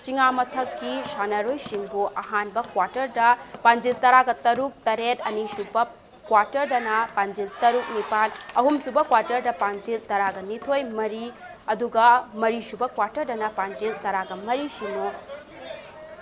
ꯆꯤꯉꯥꯃꯊꯛꯀꯤ ꯁꯥꯟꯅꯔꯣꯏꯁꯤꯡꯕꯨ ꯑꯍꯥꯟꯕ quarterꯗ ꯄꯥꯟꯖꯤꯜ ꯇꯔꯥꯒ ꯇꯔꯨꯛ ꯇꯔꯦꯠ, ꯑꯅꯤꯁꯨꯕ quarterꯗꯅ ꯄꯥꯟꯖꯤꯜ ꯇꯔꯨꯛ ꯅꯤꯄꯥꯟ, ꯑꯍꯨꯝꯁꯨꯕ quarterꯗ ꯄꯥꯟꯖꯤꯜ ꯇꯔꯥꯒ ꯅꯤꯊꯣꯏ ꯃꯔꯤ, ꯑꯗꯨꯒ ꯃꯔꯤꯁꯨꯕ quarterꯗꯅ ꯄꯥꯟꯖꯤꯜ ꯇꯔꯥꯒ ꯃꯔꯤ ꯁꯤꯅꯣ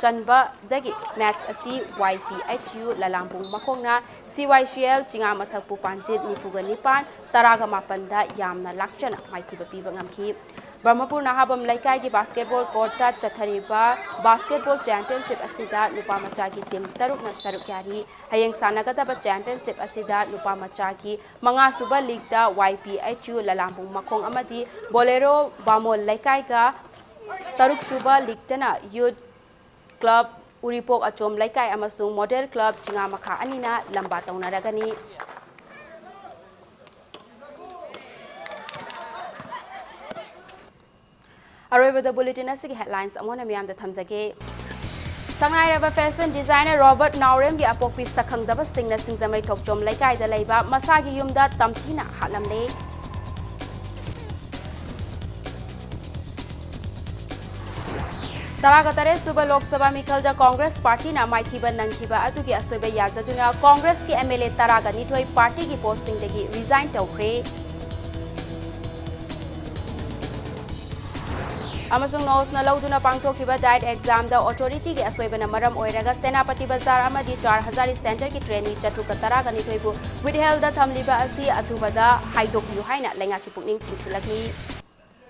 ꯆꯟꯕꯗꯒꯤ match ꯑꯁꯤ ꯋꯥꯏ ꯄꯤ ꯑꯩꯆ ꯌꯨ ꯂꯂꯥꯝꯕꯨꯡ ꯃꯈꯣꯡꯅ ꯁꯤ ꯋꯥꯏ ꯁꯤ ꯑꯦꯜ ꯆꯤꯉꯥꯃꯊꯛꯄꯨ ꯄꯥꯟꯖꯤꯜ ꯅꯤꯐꯨꯒ ꯅꯤꯄꯥꯟ, ꯇꯔꯥꯒ ꯃꯥꯄꯟꯗ ꯌꯥꯝꯅ ꯂꯥꯛꯆꯅ ꯃꯥꯏꯊꯤꯕ ꯄꯤꯕ ꯉꯝꯈꯤ꯫ ꯕ꯭ꯔꯍꯃꯄꯨꯔ ꯅꯍꯥꯕꯝ ꯂꯩꯀꯥꯏꯒꯤ basketball courtꯇ ꯆꯠꯊꯔꯤꯕ basketball championship ꯑꯁꯤꯗ ꯅꯨꯄꯥ ꯃꯆꯥꯒꯤ team ꯇꯔꯨꯛꯅ ꯁꯔꯨꯛ ꯌꯥꯔꯤ꯫ ꯍꯌꯦꯡ ꯁꯥꯟꯅꯒꯗꯕ championship ꯑꯁꯤꯗ ꯅꯨꯄꯥ ꯃꯆꯥꯒꯤ ꯃꯉꯥꯁꯨꯕ leagueꯇ ꯋꯥꯏ ꯄꯤ ꯑꯩꯆ ꯌꯨ ꯂꯂꯥꯝꯕꯨꯡ ꯃꯈꯣꯡ ꯑꯃꯗꯤ ꯕꯣꯂꯦꯔꯣ ꯕꯥꯃꯣꯜ ꯂꯩꯀꯥꯏꯒ, ꯇꯔꯨꯛꯁꯨꯕ leagueꯇꯅ Youth Club ꯎꯔꯤꯄꯣꯛ ꯑꯆꯣꯝ ꯂꯩꯀꯥꯏ ꯑꯃꯁꯨꯡ Model Club ꯆꯤꯉꯥꯃꯈꯥ ꯑꯅꯤꯅ ꯂꯝꯕꯥ ꯇꯧꯅꯔꯒꯅꯤ꯫ ꯑꯔꯣꯏꯕꯗ bulletin ꯑꯁꯤꯒꯤ headlines ꯑꯃꯨꯛ ꯍꯟꯅ ꯃꯤꯌꯥꯝꯗ ꯊꯝꯖꯒꯦ꯫ ꯁꯛꯅꯥꯏꯔꯕ fashion designer ꯔꯣꯕꯔꯠ ꯅꯥꯎꯔꯦꯝꯒꯤ ꯑꯄꯣꯛꯄꯤ ꯁꯛꯈꯪꯗꯕꯁꯤꯡꯅ ꯁꯤꯡꯖꯃꯩ ꯊꯣꯛꯆꯣꯝ ꯂꯩꯀꯥꯏꯗ ꯂꯩꯕ ꯃꯁꯥꯒꯤ ꯌꯨꯝꯗ ꯇꯝꯊꯤꯅ ꯍꯥꯠꯂꯝꯂꯦ꯫ ꯇꯔꯥꯒ ꯇꯔꯦꯠ ꯁꯨꯕ ꯂꯣꯛ ꯁꯚꯥ ꯃꯤꯈꯜꯗ ꯀꯣꯡꯒ꯭ꯔꯦꯁ ꯄꯥꯔꯇꯤꯅ ꯃꯥꯏꯊꯤꯕ ꯅꯪꯈꯤꯕ ꯑꯗꯨꯒꯤ ꯑꯁꯣꯏꯕ ꯌꯥꯖꯗꯨꯅ ꯀꯣꯡꯒ꯭ꯔꯦꯁꯀꯤ ꯑꯦꯝ ꯑꯦꯜ ꯑꯦ ꯇꯔꯥꯒ ꯅꯤꯊꯣꯏ ꯄꯥꯔꯇꯤꯒꯤ ꯄꯣꯁꯁꯤꯡꯗꯒꯤ resign ꯇꯧꯈ꯭ꯔꯦ꯫ ꯑꯃꯁꯨꯡ ꯅꯣꯁꯅ ꯂꯧꯗꯨꯅ ꯄꯥꯡꯊꯣꯛꯈꯤꯕ diet examꯗ authorityꯒꯤ ꯑꯁꯣꯏꯕꯅ ꯃꯔꯝ ꯑꯣꯏꯔꯒ ꯁꯦꯅꯥꯄꯇꯤ ꯕꯖꯥꯔ ꯑꯃꯗꯤ ꯆꯥꯔ ꯍꯖꯥꯔꯤ centreꯒꯤ trainee ꯆꯥꯇ꯭ꯔꯨꯛꯀ ꯇꯔꯥꯒ ꯅꯤꯊꯣꯏꯕꯨ withheldꯗ ꯊꯝꯂꯤꯕ ꯑꯁꯤ ꯑꯊꯨꯕꯗ ꯍꯥꯏꯗꯣꯛꯄꯤꯌꯨ ꯍꯥꯏꯅ ꯂꯩꯉꯥꯛꯀꯤ ꯄꯨꯛꯅꯤꯡ ꯆꯤꯡꯁꯤꯜꯂꯛꯂꯤ꯫